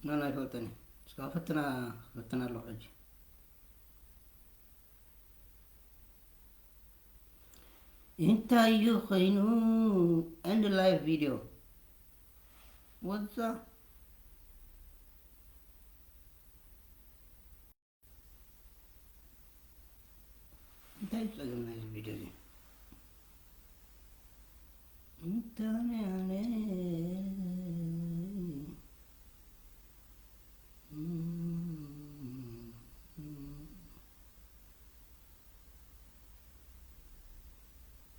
ናና ኣይፈልጠን እዩ። እስካ ፈትና፣ ፈትና ኣለኹ ሕጂ። እንታይ እዩ ኮይኑ? End live video። ወዛ እንታይ እዩ ጸገም ናይዚ ቪድዮ እዚ? እንታይ ኣነ?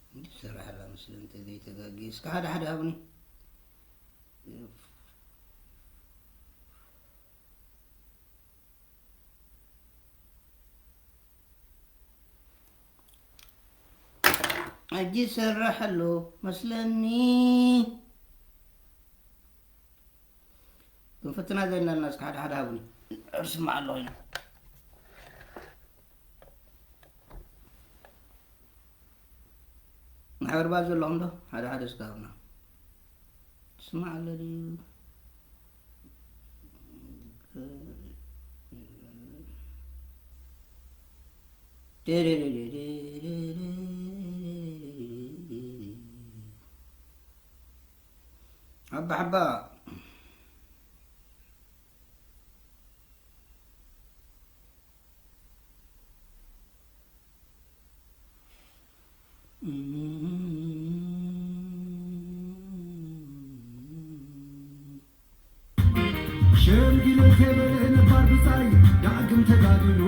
እንዲ ሰራሕላ መስለ እንተ ዘይተጋግየ፣ እስከ ሓደ ሓደ ሃቡኒ። ሕጂ ይሰርሕ ኣሎ መስለኒ። ክንፍትና ዘለና እስከ ሓደ ሓደ ሃቡኒ። እርስማዕ ኣለኹ ኢና። ማሕበር ባዝ ዘለኹም ዶ? ሓደ ሓደ እስከ ሃቡና። ስማዕ ኣሎ ድዩ? ሓባ ሓባ። ሸምጊሉ እንተበለ ነባር ብጻይ ዳግም ተጋዲሉ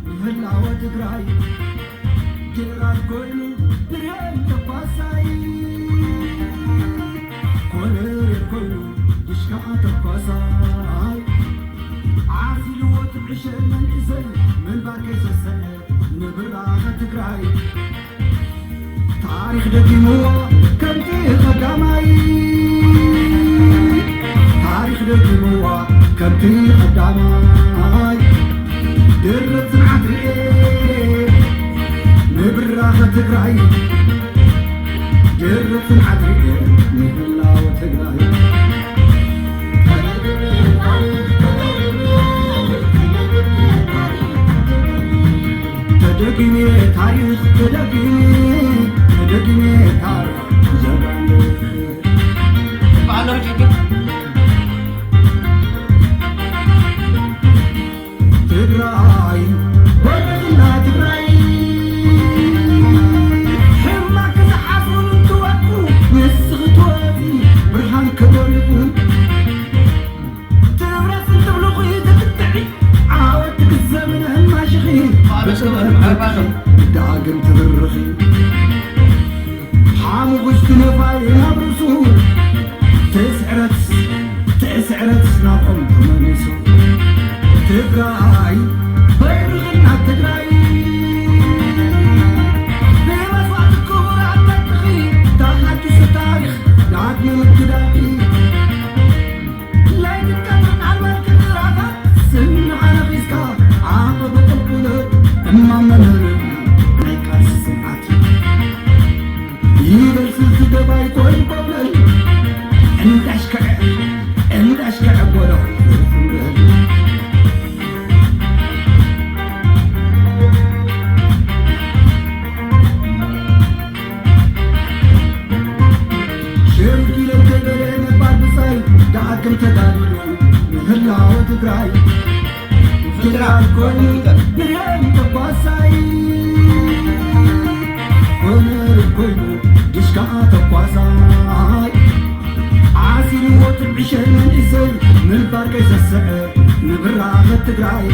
ንህላወ ትግራይ። ጀነራል ኮይኑ ብሬን ተኳሳይ፣ ኮሎኔል ኮይኑ ድሽቃ ተኳሳይ። ዓሲልዎ ትዕሸ መንእሰይ ምንባር ከይሰሰዐ ንብራኸ ትግራይ። ታሪኽ ደጊምዎ ከምቲ ቀዳማይ፣ ታሪኽ ደጊምዎ ከምቲ ቀዳማይ። ድርብ ጽንዓት ርኤ ንብራኸ ትግራይ፣ ድርብ ጽንዓት ርኤ ንህላወ ትግራይ። ተደጊሜ ታሪኽ፣ ተደጊሜ፣ ተደጊሜ ታሪኽ ጀጋኑ። በዓሎም ጭግር። ትግራይ፣ ወርቅና ትግራይ፣ ሕማቅ ክዝሓፉን እንትወድቁ፣ ንስኺ ትወፂ ብርሃን ክበርቁ። ትብረስ እንትብልኺ ትብትዒ፣ ዓወት ክዘምን ህማሽኺ፣ ብጥበብ ዓርባኺ ዳግም ትብርኺ። ሓሙኽሽቲ ነፋይ ናብ ርእሱ፣ ትስዕረት፣ ትስዕረት ናብኦም ተመሊሱ። ትግራይ፣ በርኽና ትግራይ፣ ብመስዋእቲ ክቡራት ደቅኺ፣ ተሓዲሱ ታሪኽ ዳግም ምክዳድኪ። ለይትን ቀትርን ኣልባልክን ራታት ስንዓ ነኺስካ ዓቐብ ቁልቁለት እማመ ምህረት ናይ ቃልሲ ጽንዓት። ይበል ስልቲ ደባይ ኮይን ኮብለል እንዳሽከዐ እንዳሽከዐ ጎሎ ሽርኪ ለተገለ ነባር ብጻይ ዳግም ተጋዲሉ ንህላወ ትግራይ። ጀነራል ኮይኑ ብሬን ተኳሳይ፣ ኮነር ኮይኑ ድሽቃ ተኳሳይ። ዓሲልዎ ትብዕሸ መንእሰይ ምንባር ከይሰስዐ ንብራኸ ትግራይ።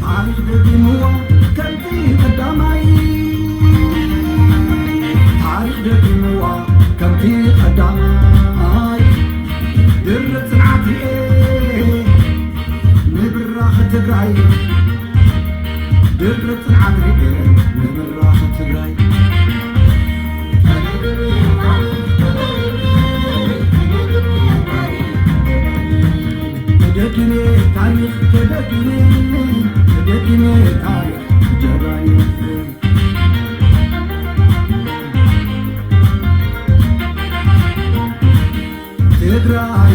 ታሪኽ ደጊምዋ ከምቲ ቀዳማይ፣ ታሪኽ ደጊምዋ ከምቲ ቀዳማይ። ድርብ ጽንዓት ርኤ ንብራኸ ትግራይ። ድርብ ጽንዓት ርኤ ንብራኸ ትግራይ። ተደጊሜ ታሪኽ፣ ተደጊሜ፣ ተደጊሜ ታሪኽ ጀጋኑ። ትግራይ፣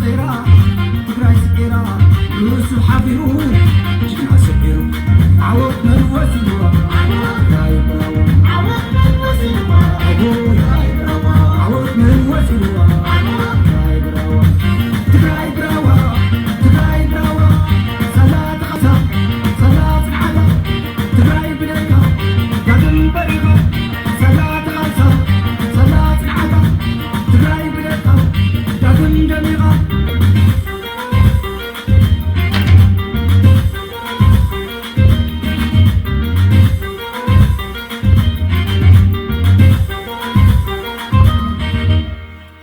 ጸይራ ትግራይ ስዒራ ርእሱ ሓፊሩ ጅግና ሰዒሩ ዓወት መንፈስ ይዋ ትግራይ ብራዋ ዓወት መንፈስ ይዋ ዓወት መንፈስ ይዋ ትግራይ ብራዋ ትግራይ ብራዋ ትግራይ ብራዋ ሳላ ተቓልሳ ሳላ ጽንዓታ ትግራይ ብደምካ ዳግም በሪኻ ሳላ ተቓልሳ ሳላ ጽንዓታ ትግራይ ብደምካ ዳግም ደሚቓ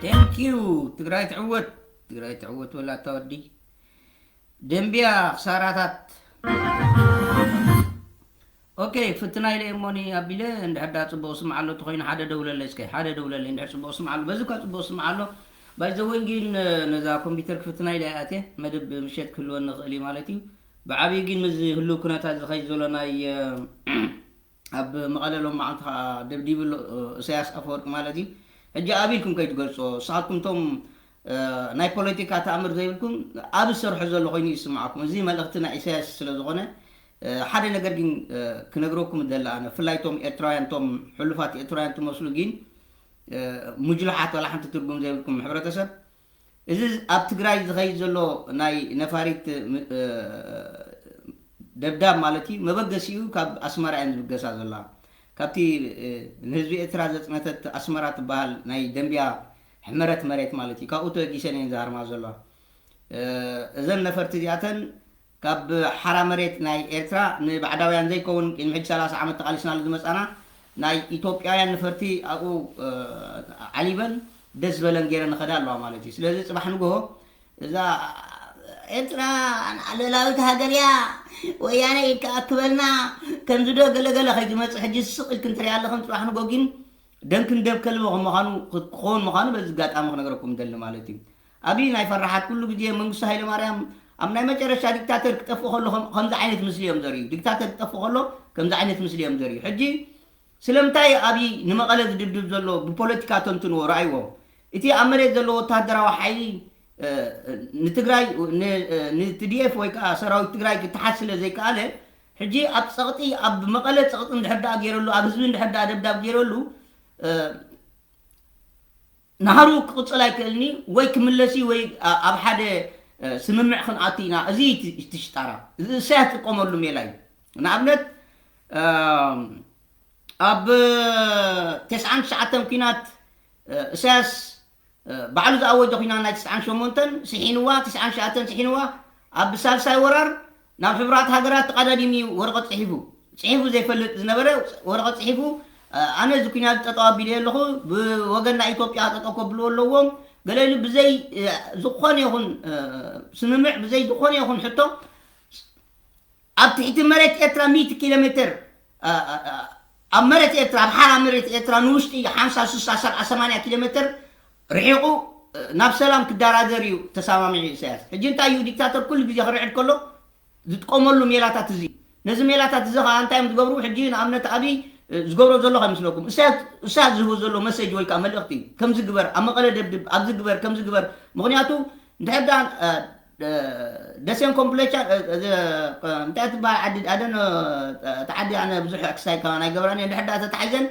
Thank you ትግራይ ትዕወት ትግራይ ትዕወት ወላ ተወዲ ደንብያ ክሳራታት ኦኬ ፍትና ኢለ እሞኒ ኣቢለ እንድሕር ዳ ፅቡቅ ስምዓ ኣሎ ተኮይኑ ሓደ ደውለለይ እስከ ሓደ ደውለለይ እንድሕር ፅቡቅ ስምዓ ኣሎ በዚ እኳ ፅቡቅ ስምዓ ኣሎ ባይዘወይ ግን ነዛ ኮምፒተር ክፍትና ኢለ ኣትየ መደብ ምሸት ክህልወኒ ክእል እዩ ማለት እዩ ብዓብዩ ግን ምዚ ህልው ኩነታት ዝኸይድ ዘሎ ናይ ኣብ መቐለ ሎም መዓልቲ ከዓ ደብዲቡ ኣሎ እሳያስ ኣፈወርቂ ማለት እዩ ሕጂ ኣብ ኢልኩም ከይትገልፅዎ ንስኻትኩም ቶም ናይ ፖለቲካ ተኣምር ዘይብልኩም ኣብ ዝሰርሖ ዘሎ ኮይኑ ይስምዓኩም። እዚ መልእኽቲ ናይ ኢሳያስ ስለ ዝኾነ ሓደ ነገር ግን ክነግረኩም እደሊ ኣነ ብፍላይ ቶም ኤርትራውያን ቶም ሕሉፋት ኤርትራውያን ትመስሉ ግን ሙጅሉሓት ዋላ ሓንቲ ትርጉም ዘይብልኩም ሕብረተሰብ እዚ ኣብ ትግራይ ዝኸይድ ዘሎ ናይ ነፋሪት ደብዳብ ማለት እዩ መበገሲኡ ካብ ኣስመራ እየን ዝብገሳ ዘለዋ ካብቲ ንህዝቢ ኤርትራ ዘፅነተት ኣስመራ ትበሃል ናይ ደንብያ ሕመረት መሬት ማለት እዩ ካብኡ ተበጊሰን እየን ዝሃርማ ዘለዋ እዘን ነፈርቲ እዚኣተን ካብ ሓራ መሬት ናይ ኤርትራ ንባዕዳውያን ዘይከውን ቅድሚ ሕጂ ሰላሳ ዓመት ተቓሊስናሉ ዝመፃና ናይ ኢትዮጵያውያን ነፈርቲ ኣብኡ ዓሊበን ደስ ዝበለን ገይረን ንኸዳ ኣለዋ ማለት እዩ ስለዚ ፅባሕ ንግሆ እዛ ኤርትራ ልእላዊት ሃገር እያ ወያነ ኢልካ ኣክበልና ከምዚ ዶ ገለገለ ከይትመፅእ ሕጂ ስቕ ኢልክ እንትሪያ ኣለኽን ፅባሕ ንጎ ግን ደንክን ደብ ከልቢ ከም ምዃኑ ክኸውን ምዃኑ በዚ ኣጋጣሚ ክነግረኩም ደሊ ማለት እዩ ኣብይ ናይ ፈራሓት ኩሉ ግዜ መንግስቱ ሃይለ ማርያም ኣብ ናይ መጨረሻ ዲክታተር ክጠፍእ ከሎ ከምዚ ዓይነት ምስሊ እዮም ዘርእዩ ዲክታተር ክጠፍእ ከሎ ከምዚ ዓይነት ምስሊ እዮም ዘርእዩ ሕጂ ስለምንታይ ኣብይ ንመቐለ ዝድብድብ ዘሎ ብፖለቲካ ተንትንዎ ረኣይዎ እቲ ኣብ መሬት ዘሎ ወታደራዊ ሓይሊ ንትግራይ ንቲዲኤፍ ወይ ከዓ ሰራዊት ትግራይ ክትሓዝ ስለ ዘይከኣለ ሕጂ ኣብ ፀቕጢ ኣብ መቐለ ፀቕጢ እንድሕር ደኣ ገይረሉ ኣብ ህዝቢ እንድሕር ደኣ ደብዳብ ገይረሉ ናህሩ ክቕፅል ኣይክእልኒ ወይ ክምለሲ ወይ ኣብ ሓደ ስምምዕ ክንኣቱ ኢና እዚ ትሽጣራ እዚ እሳያስ ጥቀመሉ ሜላ እዩ ንኣብነት ኣብ ተስዓን ትሽዓተን ኩናት እሳያስ ባዕሉ ዝኣወጀ ኩናት ናይ ትስዓን ሸሞንተን ስሒንዋ ትስዓን ትሽዓተን ስሒንዋ ኣብ ሳልሳይ ወራር ናብ ሕቡራት ሃገራት ተቐዳዲሙ እዩ ወረቐት ፅሒፉ ፅሒፉ ዘይፈልጥ ዝነበረ ወረቐት ፅሒፉ ኣነ እዚ ኩናት ጠጠው ኣቢለ ኣለኹ ብወገን ናይ ኢትዮጵያ ጠጠው ከብልዎ ኣለዎም ገለ ኢሉ ብዘይ ዝኾነ ይኹን ስምምዕ ብዘይ ዝኾነ ይኹን ሕቶ ኣብ ትሕቲ መሬት ኤርትራ ሚእቲ ኪሎ ሜትር፣ እ፣ እ፣ እ፣ ኣብ መሬት ኤርትራ፣ ኣብ ሓራ መሬት ኤርትራ ንውሽጢ ሓምሳ፣ ስሳ፣ ሰብዓ፣ ሰማንያ ኪሎ ሜትር ርሒቑ፣ እ፣ ናብ ሰላም ክደራደር እዩ ተሰማሚዑ ኢሳያስ። ሕጂ እንታይ እዩ ዲክታተር ኩሉ ግዜ ክርዕድ ከሎ ዝጥቀመሉ ሜላታት እዚ። ነዚ ሜላታት እዚ ኸዓ እንታይ እዮም ዝገብሩ? ሕጂ ንኣብነት ኣብይ፣ እ፣ ዝገብሮ ዘሎ ከይመስለኩም። እሳያስ፣ እሳያስ ዝህቦ ዘሎ መሴጅ ወይ ከዓ መልእኽቲ፣ ከምዚ ግበር፣ ኣብ መቐለ ደብድብ፣ ኣብዚ ግበር፣ ከምዚ ግበር። ምኽንያቱ እንድሕር ደኣ፣ እ፣ እ፣ ደሴን ኮምፕሌቻ፣ እ፣ እ፣ እንታይ ትበሃል ዓዲ ኣደን፣ እ፣ እቲ ዓዲ ኣነ ብዙሕ ክሳይ ከማን ኣይገብራን እየ። እንድሕር ደኣ ተታሒዘን፣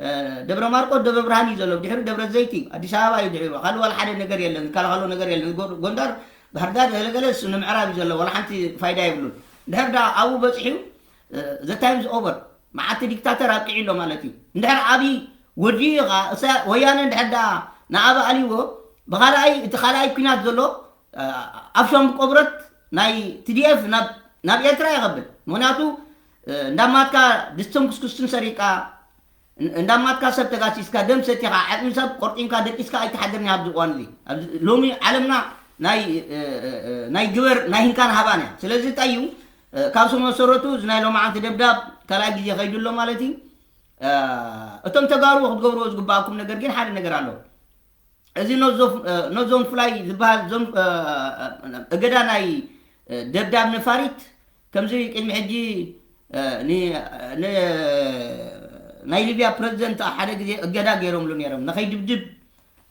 እ፣ ደብረ ማርቆስ፣ ደብረ ብርሃን እዩ ዘሎ። ድሕሪ ደብረ ዘይት እዩ፣ ኣዲስ ኣበባ እዩ ድሕሩ። ካልእ ዋላ ሓደ ነገር የለን፣ ዝከላኸሎ ነገር የለን። ጎ-፣ ጎንደር፣ ባህርዳር፣ ገለገለ እሱ ንምዕራብ እዩ ዘሎ፣ ዋላ ሓንቲ ፋይዳ የብሉን። እንድሕር ደኣ ኣብኡ በፂሑ፣ እ፣ the time is over። መዓቲ ዲክታተር ኣብቂዑ ኣሎ ማለት እዩ። እንድሕር ኣብይ ወዲኡ ኸዓ፣ እሳ-፣ ወያነ እንድሕር ደኣ ንኣበ ኣልይዎ፣ ብኻልኣይ፣ እቲ ካልኣይ ኲናት ዘሎ፣ እ፣ ኣብ ሻምቡ ቆብረት ናይ ቲ ዲ ኤፍ ናብ፣ ናብ ኤርትራ ይኸብል። ምኽንያቱ፣ እ፣ እንዳማትካ ድስትን ኩስኩስትን ሰሪቃ፣ እን-፣ እንዳማትካ ሰብ ተጋሲስካ፣ ደም ሰቲኻ፣ ዓጽሚ ሰብ ቆርጢምካ፣ ደቂስካ ኣይትሓድርን ኢኻ ኣብዚ እዋን እዚ። ኣብዚ ሎሚ ዓለምና ናይ፣ እ፣ እ፣ እ፣ ናይ ግበር፣ ናይ ህንካን ሃባን እያ። ስለዚ እንታይ እዩ፣ እ፣ ካብ ስር መሰረቱ እዚ ናይ ሎማዓንቲ ደብዳብ ካልኣይ ግዜ ከይዱ ኣሎ ማለት እዩ። እ፣ እቶም ተጋሩ ክትገብርዎ ዝግበኣኩም ነገር ግን ሓደ ነገር ኣሎ። እዚ ኖዞ-፣ እ፣ ኖዞን ፍላይ ዝበሃል ዞን-፣ እ፣ እ፣ እገዳ ናይ፣ እ፣ ደብዳብ ነፋሪት ከምዚ ቅድሚ ሕጂ፣ እ፣ ን-፣ ን-፣ ናይ ሊብያ ፕረዚደንት ሓደ ግዜ እገዳ ገይሮምሉ ነይሮም። ንኸይድብድብ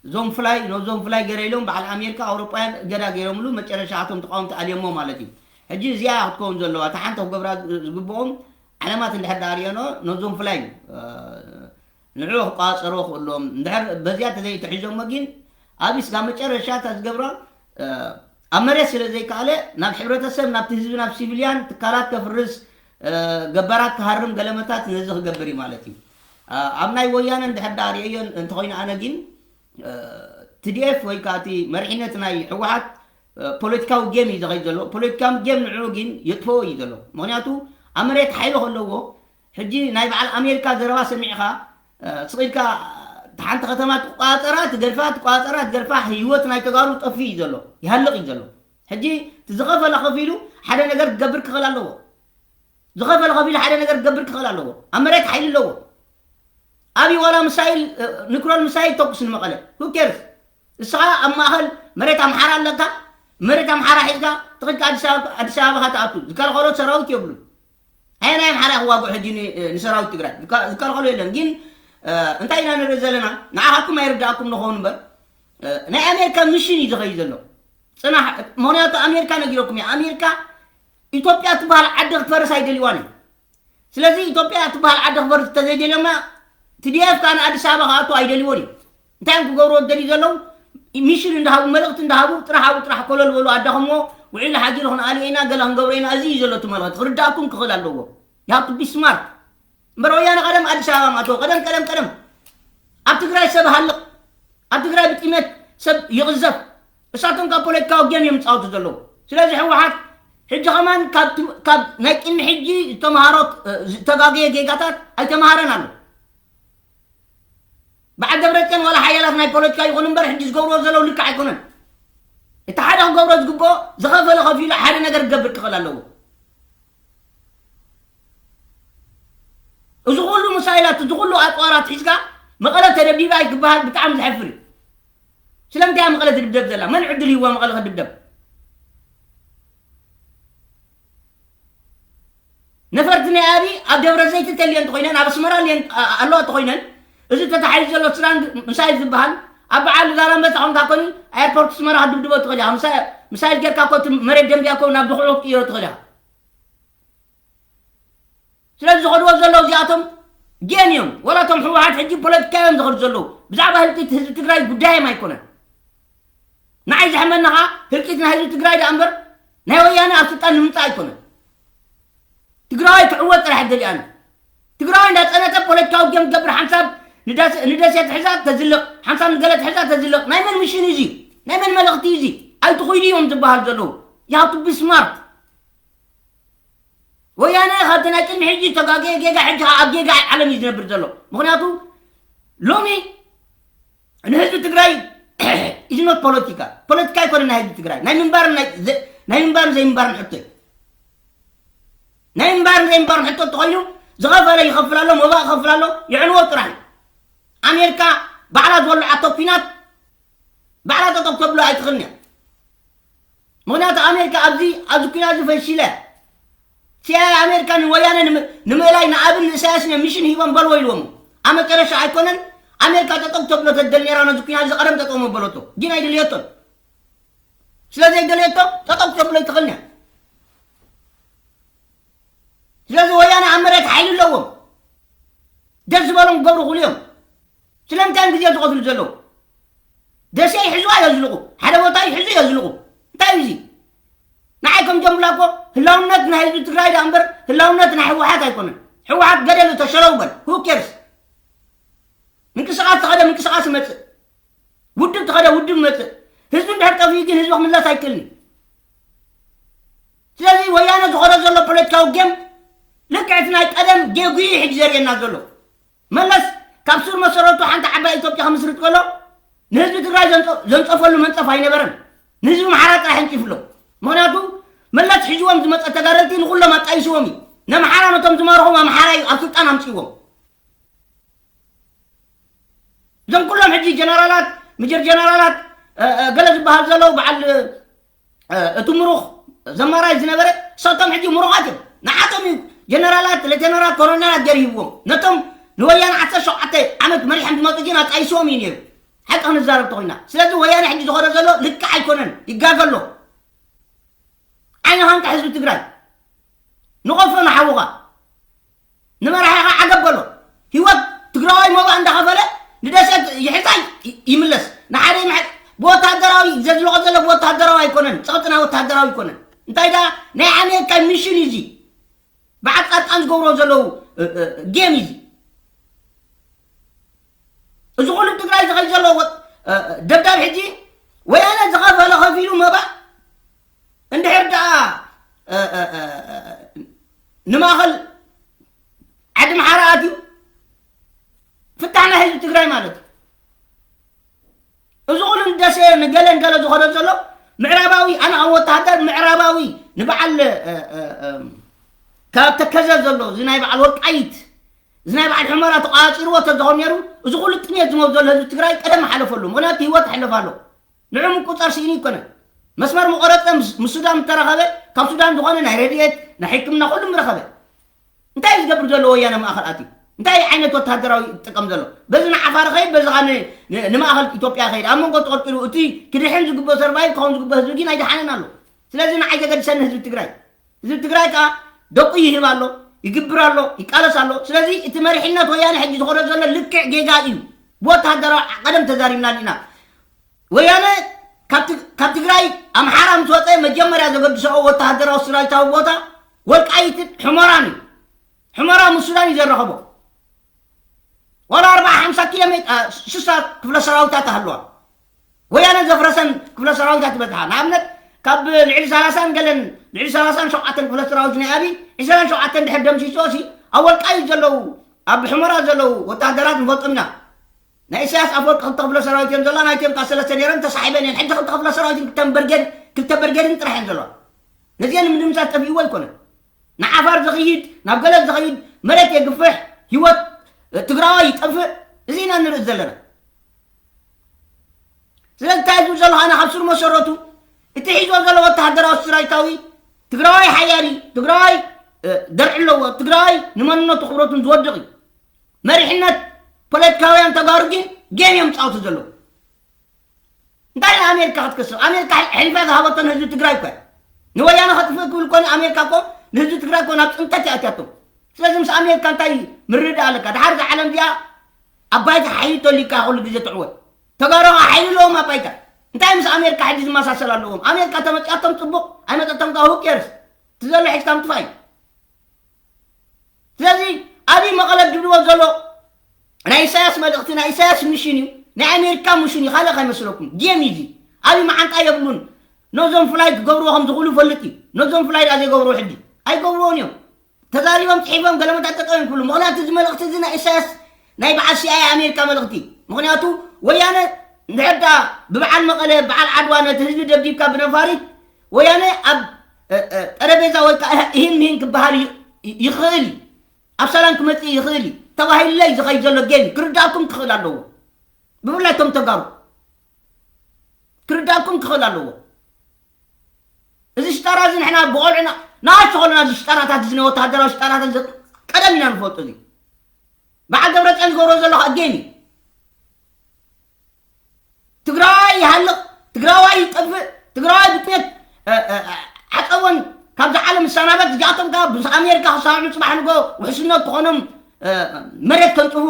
ዞን ፍላይ፣ ኖዞን ፍላይ ገይረ ኢሎም በዓል ኣሜሪካ፣ ኣውሮጳውያን እገዳ ገይሮምሉ፣ መጨረሻ እቶም ተቃወምቲ ኣልዮሞ ማለት እዩ። ሕጂ እዚኣ ክትከውን ዘለዋ፣ እታ ሓንቲ ክገብራ ዝግብኦም ዓለማት እንድሕር ደኣ ርእየኖ፣ ኖዞን ፍላይ፣ እ፣ ንዕኡ ክቆጻጸርዎ ክእሎም። እንድሕር በዚኣ ተዘይተሒዞሞ ግን፣ ኣብ ስጋ መጨረሻ እታ ዝገብራ፣ እ፣ ኣብ መሬት ስለ ዘይከኣለ፣ ናብ ሕብረተሰብ፣ ናብቲ ህዝቢ፣ ናብ ሲቪልያን ትካላት ከፍርስ፣ እ፣ ገባራት ክሃርም ገለመታት ነዚ ክገብር እዩ ማለት እዩ። እ፣ ኣብ ናይ ወያነ እንድሕር ደኣ ርእየዮ እንተኾይኑ ኣነ ግን፣ እ፣ ቲ ዲ ኤፍ ወይ ከኣ እቲ መሪሕነት ናይ ህወሓት፣ እ፣ ፖለቲካዊ ጌም እዩ ዝኸይድ ዘሎ። ፖለቲካዊ ጌም ንዕኡ ግን የጥፍኦ እዩ ዘሎ። ምኽንያቱ ኣብ መሬት ሓይሊ ከለዎ፣ ሕጂ ናይ በዓል ኣሜሪካ ዘረባ ሰሚዕኻ፣ እ፣ ስቕ ኢልካ እታ ሓንቲ ከተማ ትቆጻጸራ፣ ትገድፋ፣ ትቆጻጸራ፣ ትገድፋ፣ ህይወት ናይ ተጋሩ ጠፊኡ እዩ ዘሎ፣ ይሃልቕ እዩ ዘሎ። ሕጂ እቲ ዝኸፈለ ከፊሉ ሓደ ነገር ክገብር ክኽእል ኣለዎ። ዝኸፈለ ከፊሉ ሓደ ነገር ክገብር ክኽእል ኣለዎ። ኣብ መሬት ሓይሊ ኣለዎ። ኣብይ ዋላ ሚሳይል፣ እ፣ ኒኩለር ሚሳይል ተኩስ ንመቐለ። Who cares? እስኻ ኣብ ማእኸል መሬት ኣምሓራ ኣለካ፣ መሬት ኣምሓራ ሒዝካ ትኽልካ ኣዲስ ኣበባ፣ ኣዲስ ኣበባ ኢኻ ትኣቱ። ዝከልኸሎ ሰራዊት የብሉን። ኣየናይ ኣምሓራ ክዋግኦ ሕጂ ን-፣ ንሰራዊት ትግራይ? ዝከ-፣ ዝከልኸሎ የለን። ግን፣ እ፣ እንታይ ኢና ንርኢ ዘለና? ንዓኻትኩም ኣይርድኣኩም ንኸውን እምበር፣ እ፣ ናይ ኣሜሪካ ሚሽን እዩ ዝኸይድ ዘሎ። ጽናሕ፣ ምኽንያቱ ኣሜሪካ ነጊረኩም እያ። ኣሜሪካ ኢትዮጵያ ትበሃል ዓዲ ክትፈርስ ኣይደልዋን እዩ። ስለዚ ኢትዮጵያ ትበሃል ዓዲ ክፈርስ እንተዘይደልዮማ፣ ቲ ዲ ኤፍ ከኣ ንኣዲስ ኣበባ ክኣቱ ኣይደልዎን እዩ። እንታይ እዮም ክገብርዎ ዝደልዩ ዘለዉ? ሚሽን እንዳሃቡ፣ መልእኽቲ እንዳሃቡ፣ ጥራሕ ኣብኡ ጥራሕ ኮለል በሉ፣ ኣዳኸምዎ፣ ውዒሉ ሓዲሩ ክንኣልዮ ኢና፣ ገለ ክንገብሮ ኢና። እዚ እዩ ዘሎ እቲ መልእኽቲ። ክርድኣኩም ክኽእል ኣለዎ። You have to be smart። እምበር ወያነ ቀደም ኣዲስ ኣበባ ምኣተወ፣ ቀደም፣ ቀደም፣ ቀደም። ኣብ ትግራይ ሰብ ሃልቕ፣ ኣብ ትግራይ ብጥሜት ሰብ ይቕዘፍ። እሳቶም ካብ ፖለቲካዊ ጌም እዮም ዝጻወቱ ዘለዉ። ስለዚ ህወሓት ሕጂ ከማን ካብ ት-፣ ካብ ናይ ቅድሚ ሕጂ ዝተምሃሮ፣ እ፣ ዝተጋገየ ጌጋታት ኣይተምሃረን ኣሎ። በዓል ደብረጽዮን ዋላ ሓያላት ናይ ፖለቲካ ይኹን እምበር ሕጂ ዝገብርዎ ዘለዉ ልክዕ ኣይኮነን። እቲ ሓደ ክገብሮ ዝግብኦ ዝኸፈለ ከፊሉ ሓደ ነገር ክገብር ክኽእል ኣለዎ። እዚ ኩሉ ሚሳይላት፣ እዚ ኩሉ ኣጽዋራት ሒዝካ መቐለ ተደብዲባ ኣይክበሃል፣ ብጣዕሚ ዘሕፍር እዩ። ስለምንታይ እያ መቐለ ትድብደብ ዘላ? መን ዕድል ሂብዋ መቐለ ክትድብደብ? ነፈርቲ ናይ ኣብይ ኣብ ደብረ ዘይት እንተልየን ተኾይነን፣ ኣብ ኣስመራ ልየን፣ ኣ-፣ ኣለዋ ተኾይነን፣ እዚ ተታሒዙ ዘሎ ስራንግ ሚሳይል ዝበሃል ኣብ በዓል ዛላምበሳ ኮንካ ኮኒ፣ ኣየርፖርት ኣስመራ ክትድብድቦ ትኽእል ኢኻ። ምሳ-፣ ሚሳይል ጌርካ እኮ እቲ መሬት ደንቢያ እኮ ናብ ድኹዒ ክትቅይሮ ትኽእል ኢኻ። ስለዚ ዝኸድዎ ዘለዉ እዚኣቶም ጌም እዮም። ወላ እቶም ህወሓት ሕጂ ፖለቲካ እዮም ዝኸዱ ዘለዉ። ብዛዕባ ህልቂት ህዝቢ ትግራይ ጉዳዮም ኣይኮነን። ንዓይ ዘሕመኒ ኸዓ ህልቂት ናይ ህዝቢ ትግራይ ደኣ እምበር ናይ ወያነ ኣብ ስልጣን ንምምጻእ ኣይኮነን። ትግራዋይ ክዕወት ጥራሕ እደሊ ኣነ። ትግራዋይ እንዳጸነተ ፖለቲካዊ ጌም ትገብር፣ ሓንሳብ ንዳስ-፣ ንደሴ ትሕዛ ተዝልቕ፣ ሓንሳብ ንገለ ትሕዛ ተዝልቕ። ናይ መን ሚሽን እዩ እዚ? ናይ መን መልእኽቲ እዩ እዚ? ኣይትኹይዱ እዮም ዝበሃል ዘለዉ። You have to be smart። ወያነ ካብቲ ናይ ቅድሚ ሕጂ ዝተጋገየ ጌጋ ሕጂ ኸዓ ኣብ ጌጋ ዓለም እዩ ዝነብር ዘሎ። ምኽንያቱ ሎሚ ንህዝቢ ትግራይ is not ፖለቲካ። ፖለቲካ ኣይኮነን ናይ ህዝቢ ትግራይ። ናይ ምንባርን ናይ ዘ-፣ ናይ ምንባርን ዘይምንባርን ሕቶ እዩ። ናይ እምባርን ዘይምባርን ሕቶ እንተኾይኑ ዝኸፈለ ይኸፍል ኣሎ፣ መባእ ይኸፍል ኣሎ፣ ይዕንዎ ጥራሕ እዩ። ኣሜሪካ ባዕላ ዝወልዓቶ ኲናት ባዕላ ጠጠው ተብሎ ኣይትኽእልን እያ። ምኽንያቱ ኣሜሪካ ኣብዚ ኣብዚ ኲናት እዚ ፈሺለ እያ። ሲኣይኤ ኣሜሪካ ንወያነ ንምእላይ ንኣብን ንእሳያስ እዮም ሚሽን ሂቦም በልዎ ኢልዎም። ኣብ መጨረሻ ኣይኮነን ኣሜሪካ ጠጠው ተብሎ ተደል ነራ ነዚ ኲናት እዚ ቀደም ጠጠው መበለቶ ግን ኣይድልየቶን። ስለዘይደልየቶ ጠጠው ተብሎ ኣይትኽእልን እያ። ስለዚ ወያነ ኣብ መሬት ሓይሊ ኣለዎም። ደስ ዝበሎም ክገብሩ ክሉ እዮም። ስለምንታይ እዮም ግዜ ዝቐትሉ ዘለዉ? ደሴ ይሕዙዋ የዝልቑ፣ ሓደ ቦታ ይሕዙ የዝልቑ። እንታይ እዩ እዚ? ንዓይ ከም ጀምላ እኮ ህላውነት ናይ ህዝቢ ትግራይ ዳ እምበር ህላውነት ናይ ህወሓት ኣይኮነን። ህወሓት ገደል ተሸለው በል፣ who cares? ምንቅስቃስ ተኸደ ምንቅስቃስ ይመፅእ፣ ውድብ ተኸደ ውድብ ይመፅእ። ህዝቢ እንድሕር ጠፊኡ ግን ህዝቢ ክምለስ ኣይክእልን እዩ። ስለዚ ወያነ ዝኾነ ዘሎ ፖለቲካዊ ጌም ልክዕ እቲ ናይ ቀደም ጌጉ እዩ ሕጂ ዘርእየና ዘሎ። መለስ ካብ ስር መሰረቱ ሓንቲ ዓባይ ኢትዮጵያ ክምስርት ከሎ ንህዝቢ ትግራይ ዘንፀፈሉ መንፀፍ ኣይነበረን። ንህዝቢ ኣምሓራ ጥራሕ እንፂፍሎ። ምክንያቱ መለስ ሒዝዎም ዝመፀ ተጋደልቲ ንኩሎም ኣጣይስዎም እዩ። ነምሓራ ነቶም ዝማርኹም ኣምሓራ እዩ ኣብ ስልጣን ኣምፅዎም። እዞም ኩሎም ሕጂ ጀነራላት ምጀር ጀነራላት ገለ ዝበሃል ዘለዉ በዓል እቲ ምሩኽ ዘማራይ ዝነበረ ሰቶም ሕጂ ምሩኻት እዮም። ንዓቶም እዩ ጀነራላት ሌተነራት ኮሎነላት ገይሩ ሂብዎም። ነቶም ንወያነ ዓሰርተ ሸውዓተ ዓመት መሪሖም ዝመፁ ግን ኣጣይስዎም እዩ ነይሩ። ሓቂ ክንዛረብ ተኮይና ስለዚ ወያነ ሕጂ ዝኾነ ዘሎ ልክዕ ኣይኮነን። ይጋገሎ ዓይንኻን ከሕዝቢ ትግራይ ንቆፎ ንሓውኻ ንመራሒኻ ዓገብ በሎ። ህይወት ትግራዋይ ሞባእ እንዳኸፈለ ንደሴት ይሕዛይ ይምለስ ንሓደ ብወታደራዊ ዘዝለቆ ዘሎ ብወታደራዊ ኣይኮነን። ፀቕጥና ወታደራዊ ኣይኮነን። እንታይ ዳ ናይ ኣሜሪካ ሚሽን እዩ እዚ። ብዓፃፃን ዝገብሮ ዘለዉ ጌም እዩ እዚ። እዚ ኩሉ ትግራይ ዝኸይ ዘሎ ደብዳብ ሕጂ ወያነ ዝኸፈለ ከፊሉ መባእ እንድሕር ደኣ ንማእኸል ዓዲ ምሓራ ኣትዩ ፍታሕ ናይ ህዝቢ ትግራይ ማለት እዩ። እዚ ኩሉ ንደሴ ንገለ ንገለ ዝኾነ ዘሎ ምዕራባዊ ኣነ ከም ወታሃደር ምዕራባዊ ንበዓል ካብ ተከዘ ዘሎ እዚ ናይ በዓል ወልቃይት እዚ ናይ በዓል ሑመራ ተቋፂርዎ ተዝኾን ነይሩ እዚ ኩሉ ጥሜት ዝመብ ዘሎ ህዝቢ ትግራይ ቀደም ሓለፈሉ። ምክንያቱ ህይወት ኣሕለፍ ኣሎ። ንዑ ምቁፃር ስኢኑ ይኮነ መስመር ምቆረፀ ምስ ሱዳን ምተረኸበ ካብ ሱዳን ዝኾነ ናይ ረድኤት ናይ ሕክምና ኩሉ ምረኸበ። እንታይ እዩ ዝገብር ዘሎ ወያነ ማእኸል ኣትዩ እንታይ ዓይነት ወታደራዊ ይጥቀም ዘሎ? በዚ ንዓፋር ኸይድ በዚ ኸ ንማእኸል ኢትዮጵያ ኸይድ ኣብ መንጎ ተቐልቂሉ እቲ ክድሕን ዝግበኦ ሰርቫይቭ ክኸውን ዝግበኦ ህዝቢ ግን ኣይደሓነን ኣሎ። ስለዚ ንዓይ ዘገድሰኒ ህዝቢ ትግራይ ህዝቢ ትግራይ ከዓ ደቁ ይህብ ኣሎ ይግብር ኣሎ ይቃለስ ኣሎ። ስለዚ እቲ መሪሕነት ወያነ ሕጂ ዝኾነ ዘሎ ልክዕ ጌጋ እዩ። ብወታደራዊ ቀደም ተዛሪብናሉ ኢና። ወያነ ካብ ትግራይ ኣምሓራ ምስ ወፀ መጀመርያ ዘገድሰኦ ወታደራዊ ስራዊታዊ ቦታ ወልቃይትን ሕመራን እዩ። ሕመራ ምስ ሱዳን እዩ ዘረኸቦ። ዋላ ኣርባዓ ሓምሳ ኪሎ ሜትር ሽሳ ክፍለ ሰራዊታት ኣለዋ። ወያነ ዘፍረሰን ክፍለ ሰራዊታት ይበዝሓ። ንኣብነት ካብ ልዕሊ ሰላሳን ገለን ልዕሊ ሰላሳን ሸውዓተን ክፍለ ሰራዊት ናይ ኣብይ ዕስራን ሸውዓተን ድሕር ደምሲስዎ ሲ ኣብ ወልቃይት ዘለዉ ኣብ ሕመራ ዘለዉ ወታደራት ንፈልጦም ኢና። ናይ ኢሳያስ ኣፈወርቂ ክልተ ክፍለ ሰራዊት እዮም ዘላ ናይቶም ካብ ሰለስተ ነይረን ተሳሒበን እየን ሕጂ ክልተ ክፍለ ሰራዊትን ክልተ በርጌድ ክልተ በርጌድን ጥራሕ እየን ዘለዋ። ነዚአን ንምድምሳስ ጠፊእዎ ኣይኮነን። ንዓፋር ዝኽይድ ናብ ገለ ዝኽይድ መሬት የግፍሕ ህይወት ትግራዋይ ይጠፍእ። እዚ ኢና ንርኢ ዘለና። ስለዚ እንታይ ዝብል ዘለኹ ኣነ ካብ ስር መሰረቱ እቲ ሒዝዎ ዘሎ ወተሃደራዊ ስራዊታዊ ትግራዋይ ሓያል እዩ ትግራዋይ ደርዒ ኣለዎ ትግራዋይ ንመንነቱ ክብረቱን ዝወድቕ እዩ። መሪሕነት ፖለቲካውያን ተጋሩ ግን ጌም እዮም ዝፃወቱ ዘለዉ። እንታይ ንኣሜሪካ ክትከስብ ኣሜሪካ ሕልፋ ዝሃበቶ ንህዝቢ ትግራይ እኮ ንወያነ ከጥፍእ ክብል ኮነ ኣሜሪካ እኮ ንህዝቢ ትግራይ እኮ ናብ ፅንተት ይኣትያቶ። ስለዚ ምስ ኣሜሪካ እንታይ ምርድእ ኣለካ ድሓር እዛ ዓለም እዚኣ ኣባይቲ ሓይሊ ተልካ ኩሉ ግዜ ትዕወት። ተጋሩ ሓይሊ ኣለዎም ኣባይታ እንታይ ምስ ኣሜሪካ ሕጂ ዝመሳሰል ኣለዎም ኣሜሪካ ተመፅያቶም ፅቡቕ ኣይመፀቶም ከዓ ሁኬርስ ትዘሎ ሒዝካ ምጥፋእ እዩ። ስለዚ ኣብይ መቐለ ድብልዎ ዘሎ ናይ ኢሳያስ መልእኽቲ ናይ ኢሳያስ ሚሽን እዩ ናይ ኣሜሪካ ሚሽን እዩ ካልእ ከይመስለኩም ጌም እዩ። ኣብይ መዓንጣ የብሉን። ነዞም ፍላይ ክገብርዎ ከም ዝኽእሉ ይፈልጥ እዩ። ነዞም ፍላይ ደኣ ዘይገብርዎ ሕጂ ኣይገብርዎን እዮም። ተዛሪቦም ፅሒፎም ገለመታት ጠጠው እዮም ክብሉ ምኽንያቱ እዚ መልእኽቲ እዚ ናይ ኢሳያስ ናይ በዓል ሲኣይ ኣሜሪካ መልእኽቲ ምኽንያቱ ወያነ እንድሕር ደኣ ብበዓል መቐለ በዓል ዓድዋ ነቲ ህዝቢ ደብዲብካ ብነፋሪት ወያነ ኣብ ጠረጴዛ ወይ ከዓ እሂን ምሂን ክበሃል እዩ። ይ- ይኽእል እዩ። ኣብ ሰላም ክመጽእ ይኽእል እዩ። ተባሂሉለይ ዝኸይድ ዘሎ ጌም ክርዳእኩም ክኽእል ኣለዎ። ብፍላይ እቶም ተጋሩ ክርዳእኩም ክኽእል ኣለዎ። እዚ ሽጣራ እዚ ንሕና ብቆልዑና ንኣሽቱ ከለና እዚ ሽጣራታት እዚ ናይ ወተሃደራዊ ሽጣራታት እዚ ቀደም ኢና ንፈልጦ። እዚ በዓል ደብረፅዮን ዝገብሮ ዘሎ ከዓ ጌም እዩ። ትግራዋይ ይሃልቕ፣ ትግራዋይ ይጠፍእ፣ ትግራዋይ ብጥሜት ዓፀቦን ካብዚ ዓለም ዝሰናበት። እዚኣቶም ከዓ ምስ ኣሜሪካ ክሰማምዑ ፅባሕ ንጎ ውሕስነት ክኾኖም መሬት ከንፅፉ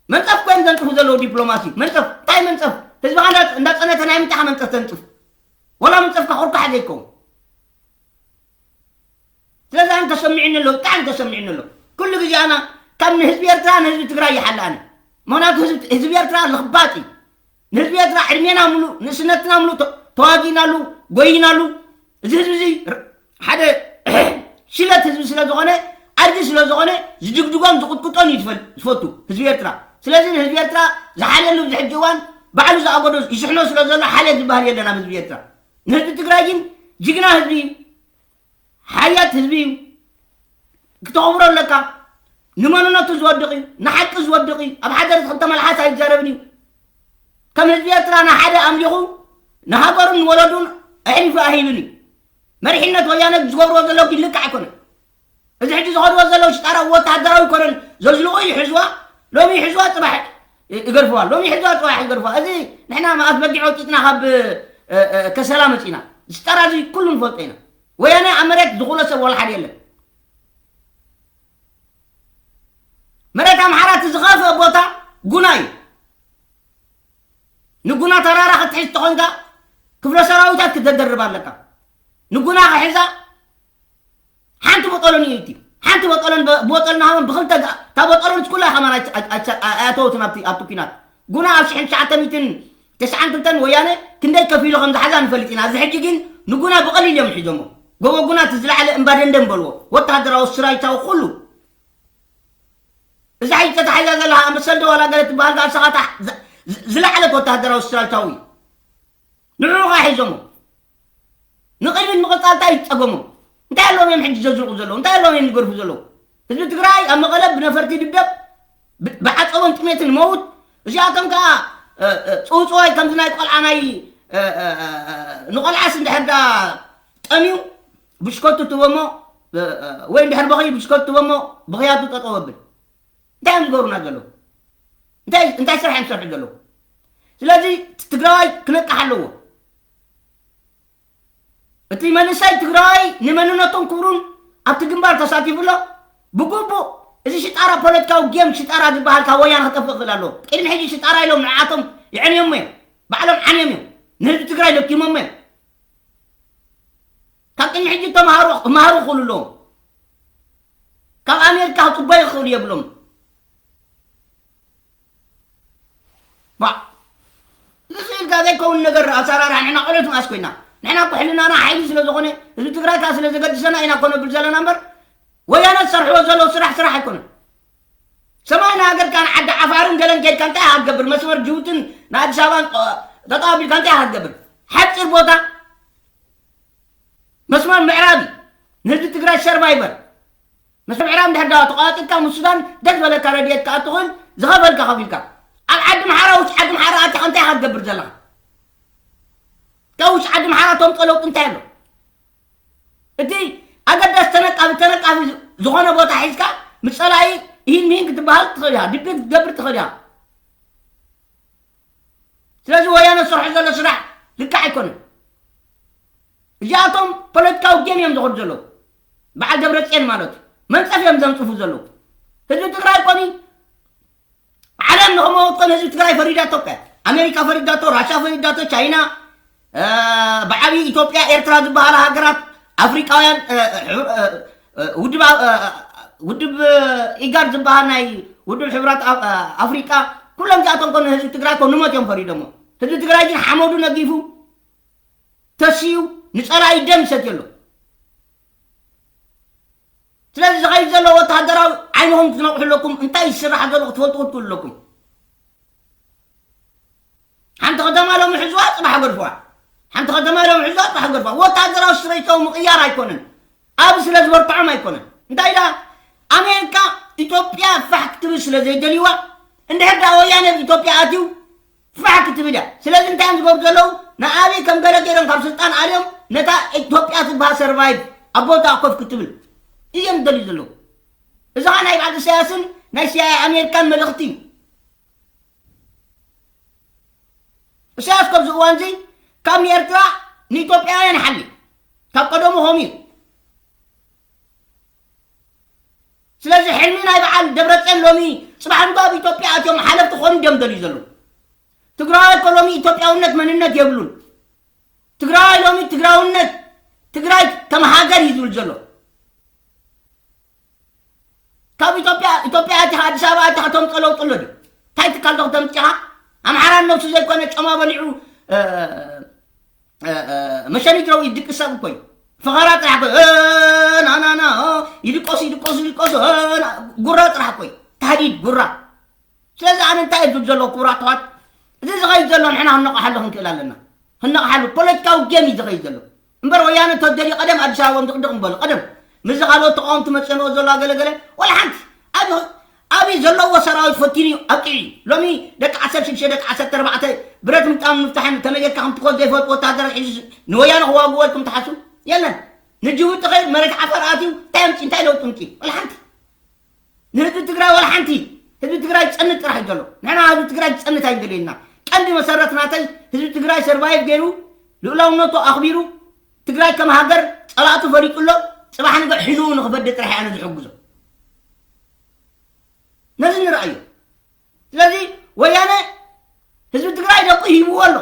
መንፀፍ ኮይም ዘንፅፉ ዘለዉ ዲፕሎማሲ መንፀፍ እንታይ መንፀፍ? ህዝብኻ እንዳፀነተ ናይ ምንታይ መንፀፍ ተንፅፍ? ወላ ምንፀፍካ ቁርካሕ ዘይከውን። ስለዚ ኣነ ተሰሚዕኒ ኣሎ፣ ብጣዕሚ ተሰሚዕኒ ኣሎ። ኩሉ ግዜ ኣና ካብ ንህዝቢ ኤርትራ ንህዝቢ ትግራይ ይሓልኣኒ። ምክንያቱ ህዝቢ ኤርትራ ልኽባጥ እዩ። ንህዝቢ ኤርትራ ዕድሜና ምሉእ ንእስነትና ምሉእ ተዋጊእናሉ፣ ጎይናሉ። እዚ ህዝቢ እዚ ሓደ ሽለት ህዝቢ ስለ ዝኾነ፣ ኣድጊ ስለ ዝኾነ ዝድግድጎን ዝቕጥቅጦን እዩ ዝፈቱ ህዝቢ ኤርትራ። ስለዚ ንህዝቢ ኤርትራ ዝሓልየሉ ኣብዚ ሕጂ እዋን ባዕሉ ዝኣገዶ ይስሕኖ ስለ ዘሎ ሓልየት ዝበሃል የለን ኣብ ህዝቢ ኤርትራ። ንህዝቢ ትግራይ ግን ጅግና ህዝቢ እዩ። ሓያት ህዝቢ እዩ። ክተኽብሮ ኣለካ። ንመንነቱ ዝወድቕ እዩ፣ ንሓቂ ዝወድቕ እዩ። ኣብ ሓደር ክልተ መልሓስ ኣይዛረብን እዩ። ከም ህዝቢ ኤርትራ ንሓደ ኣምሊኹ ንሃገሩን ንወለዱን ኣሕሊፉ ኣይህብን እዩ። መሪሕነት ወያነ ዝገብርዎ ዘለዉ ግን ልክዕ ኣይኮነን። እዚ ሕጂ ዝኸድዎ ዘለዉ ሽጣራ ወተሃደራዊ ኣይኮነን። ዘዝልቑ ይሕዝዋ፣ ሎሚ ይሕዝዋ፣ ፅባሕ ይገርፍዋ፣ ሎሚ ይሕዝዋ፣ ፅባሕ ይገርፍዋ። እዚ ንሕና መኣስ በጊዕ ወጢጥና ካብ ከሰላ መፂና። ሽጣራ እዚ ኩሉ ንፈልጦ ኢና። ወያነ ኣብ መሬት ዝኹሎ ሰብ ወላ ሓደ የለን። መሬት ኣምሓራ እቲ ዝኸፍአ ቦታ ጉና እዩ። ንጉና ተራራ ክትሕዝ ተኾንካ ክፍለ ሰራዊታት ክተደርብ ኣለካ። ንጉና ክሕዛ ሓንቲ ቦጠሎ ንእቲ ሓንቲ ቦጠሎን ቦጠል ናሃቦም ብክልተ እታ ቦጠሎን ኩላ ከማን ኣይኣተወትን ኣብቲ ኩናት። ጉና ኣብ ሽሕን ትሽዓተ ሚእትን ተስዓን ክልተን ወያነ ክንደይ ከፊሉ ከም ዝሓዛ ንፈልጥ ኢና። እዚ ሕጂ ግን ንጉና ብቐሊል እዮም ሒዞሞ። ጎቦ ጉና እቲ ዝለዓለ እምባ ደንደን በልዎ። ወተሃደራዊ ስራዊታዊ ኩሉ እዛ ሕጂ ተታሒዛ ዘለኻ ኣንበሰልዶ ዋላ ገለ ትበሃል ዳኣ ንስኻ ዝለዓለት ወተሃደራዊ ስራዊታዊ ንዕኡ ሒዞሞ ንቕድሚት ምቕፃል እንታይ ይፀገሞም? እንታይ ኣለዎም እዮም ሕጂ ዘዝልቑ ዘለዉ? እንታይ ኣለዎም እዮም ዝገርፉ ዘለዉ? ህዝቢ ትግራይ ኣብ መቐለ ብነፈርቲ ይድብደብ፣ ብዓፀቦን ጥሜትን ይመውት። እዚኣቶም ከዓ ፅውፅዋይ ከምዚ ናይ ቆልዓ ናይ ንቆልዓስ እንድሕር ዳ ጠምዩ ብሽኮቱ ትበሞ ወይ እንድሕር በኽዩ ብሽኮቱ ትበሞ ብኽያቱ ጠጠው ኣብል። እንታይ እዮም ዝገብሩና ዘለዉ? እንታይ ስራሕ እዮም ዝሰርሑ ዘለዉ? ስለዚ ትግራዋይ ክነቅሕ ኣለዎ። እቲ መንእሰይ ትግራዋይ ንመንነቱን ክብሩን ኣብቲ ግንባር ተሳቲፉ ኣሎ። ብግቡእ እዚ ሽጣራ ፖለቲካዊ ጌም ሽጣራ ዝበሃል ካብ ወያነ ክጠፍእ ክኽእል ኣለዎ። ቅድሚ ሕጂ ሽጣራ ኢሎም ንዓቶም የዕንዮሞ እዮም። ባዕሎም ዓንዮም እዮም። ንህዝቢ ትግራይ ለኪሞሞ እዮም። ካብ ቅድሚ ሕጂ ተምሃሮ ክመሃሩ ክኽእሉ ኣለዎም። ካብ ኣሜሪካ ክፅበዩ ክኽእሉ የብሎም። ባ እዚ ኢልካ ዘይከውን ነገር ኣሰራርሓ ንሕና ቆልዑት መኣስ ኮይና ንሕና እኮ ሕልናና ሓይሊ ስለ ዝኾነ ህዝቢ ትግራይ ከዓ ስለ ዘገድሰና ኢና እኮ ነብል ዘለና እምበር ወያነ ዝሰርሕዎ ዘለዉ ስራሕ ስራሕ ኣይኮነን። ሰማይ ንሃገርካ ንዓዲ ዓፋርን ገለን ከድካ እንታይ ኢኻ ትገብር? መስመር ጅቡትን ንኣዲስ ኣበባን ጠጠው ኣቢልካ እንታይ ኢኻ ትገብር? ሓፂር ቦታ መስመር ምዕራብ እዩ። ንህዝቢ ትግራይ ሰርቫይቨር መስመር ምዕራብ እንድሕር ዳ ተቋፂርካ ምስ ሱዳን ደስ በለካ ረድኤት ክኣቱ ክእል ዝኸፈልካ ከፊልካ ኣብ ዓዲ ምሓራ ውሽጢ ዓዲ ምሓራ ኣቲኻ እንታይ ኢኻ ትገብር ዘለኻ? ካብ ውሽጢ ዓዲ ምሓራ ተምፀ ለውጢ እንታይ ኣሎ? እቲ ኣገዳሲ ተነቃፊ ተነቃፊ ዝኾነ ቦታ ሒዝካ ምስ ፀላኢ ይህን ምሂን ክትበሃል ትኽእል ኢኻ። ድቤት ክትገብር ትኽእል ኢኻ። ስለዚ ወያነ ዝሰርሖ ዘሎ ስራሕ ልክዕ ኣይኮነን። እዚኣቶም ፖለቲካዊ ጌም እዮም ዘኸዱ ዘለዉ። በዓል ደብረፅዮን ማለት እዩ። መንፀፍ እዮም ዘንፅፉ ዘለዉ። ህዝቢ ትግራይ ኮኒ ዓለም ንኸመወጥን ህዝቢ ትግራይ ፈሪዳቶ እኮ እያ። ኣሜሪካ ፈሪዳቶ፣ ራሻ ፈሪዳቶ፣ ቻይና ብዓብዪ ኢትዮጵያ፣ ኤርትራ ዝበሃላ ሃገራት ኣፍሪቃውያን ውድብ ውድብ ኢጋድ ዝበሃል ናይ ውድብ ሕብራት ኣፍሪቃ ኩሎም እዚኣቶም ኮ ንህዝቢ ትግራይ ኮ ንሞት እዮም ፈሪዶሞ። ህዝቢ ትግራይ ግን ሓመዱ ነጊፉ ተስዩ ንፀላኢ ደም ይሰትዮ ኣሎ። ስለዚ ዝኸይድ ዘሎ ወተሃደራዊ ዓይንኹም ክትነቕሑ ኣለኩም። እንታይ ዝስራሕ ዘሎ ክትፈልጡ ክትክእሉ ኣለኩም። ሓንቲ ከተማ ሎሚ ሕዝዋ ፅባሕ ገድፍዋ። ሓንቲ ከተማ ሎሚ ሕዝዋ ፅባሕ ገድፍዋ። ወተሃደራዊ ስትሬታዊ ምቕያር ኣይኮነን። ኣብ ስለ ዝበርትዖም ኣይኮነን። እንታይ ደኣ ኣሜሪካ ኢትዮጵያ ፋሕ ክትብል ስለ ዘይደልይዋ፣ እንድሕር ደኣ ወያነ ኣብ ኢትዮጵያ ኣትዩ ፋሕ ክትብል እያ። ስለዚ እንታይ እዮም ዝገብሩ ዘለዉ? ንኣብይ ከም ገለ ገይሮም ካብ ስልጣን ኣልዮም ነታ ኢትዮጵያ ትበሃል ሰርቫይቭ ኣብ ቦታኣ ኮፍ ክትብል እዮም ዝደልዩ ዘለዉ። እዚ ኸዓ ናይ በዓል ኢሳያስን ናይ ሲኣይኤ ኣሜሪካን መልእኽቲ እዩ። ኢሳያስ ከምዚ እዋንዚ ካብ ንኤርትራ ንኢትዮጵያውያን ይሓሊ። ካብ ቀደሙ ኸምኡ እዩ። ስለዚ ሕልሚ ናይ በዓል ደብረፅዮን ሎሚ ፅባሕ ንግሆ ኣብ ኢትዮጵያ ኣትዮም ሓለፍቲ ክኾኑ ድዮም ደልዩ ዘለዉ? ትግራዋይ እኮ ሎሚ ኢትዮጵያውነት መንነት የብሉን። ትግራዋይ ሎሚ ትግራውነት ትግራይ ከም ሃገር እዩ ዝብል ዘሎ። ካብ ኢትዮጵያ ኢትዮጵያ ኣቲኻ ኣዲስ ኣበባ ኣቲኻ ተምፀ ለውጢ ኣሎ ድዩ? እንታይ ትካል ዶ ክተምፅኻ? ኣምሓራ ነብሱ ዘይኮነ ጮማ በሊዑ እ፣ እ፣ እ፣ መሸኒት ረው ይድቅስ ሰብ እኮ እዩ። ፈኸራ ጥራሕ እኮ እዩ። እ፣ ናናና እ፣ ይድቀሱ ይድቀሱ ይድቀሱ እ፣ ና- ጉራ ጥራሕ እኮ እዩ። ታህዲድ ጉራ። ስለዚ ኣነ እንታይ እዩ ዝብል ዘሎ ክቡራት ኣሕዋት፣ እዚ ዝኸይድ ዘሎ ንሕና ክንነቕሓሉ ክንክእል ኣለና። ክንነቕሓሉ ፖለቲካዊ ጌም እዩ ዝኸይድ ዘሎ እምበር ወያነ ተደልዩ ቀደም ኣዲስ ኣበባ ድቕድቕ ምበሉ ቀደም ምስዚ ካልኦት ተቃወምቲ መፅንኦ ዘሎ ኣገለገለ ወላ ሓንቲ ኣብ ኣብይ ዘለዎ ሰራዊት ፈቲኑ እዩ ኣብቂዑ እዩ። ሎሚ ደቂ ዓሰርተ ሽዱሽተ ደቂ ዓሰርተ ኣርባዕተ ብረት ምጣም ምፍታሕን ከመይ ጌርካ ከም ትኮን ዘይፈልጡ ወታደራት ሒዙ ንወያነ ክዋግኡ ኢልኩም ትሓስቡ የለን። ንጅቡቲ ኸይድ መሬት ዓፈር ኣትዩ እንታይ ኣምፂ እንታይ ለውጢ ምፂ ወላ ሓንቲ ንህዝቢ ትግራይ ዋላ ሓንቲ ህዝቢ ትግራይ ዝፀንት ጥራሕ እዩ ዘሎ። ንሕና ህዝቢ ትግራይ ዝፀንት ኣይንደልየና። ቀንዲ መሰረት ናተይ ህዝቢ ትግራይ ሰርቫይቭ ገይሩ ልኡላውነቱ ኣኽቢሩ ትግራይ ከም ሃገር ፀላእቱ ፈሊጡ ኣሎ። ፅባሕ ንግዕ ሕልኡ ንክፈዲ ጥራሕ ኣነ ዝሕግዞ ነዚ ንርኣዮ። ስለዚ ወያነ ህዝቢ ትግራይ ደቁ ሂብዎ ኣሎ።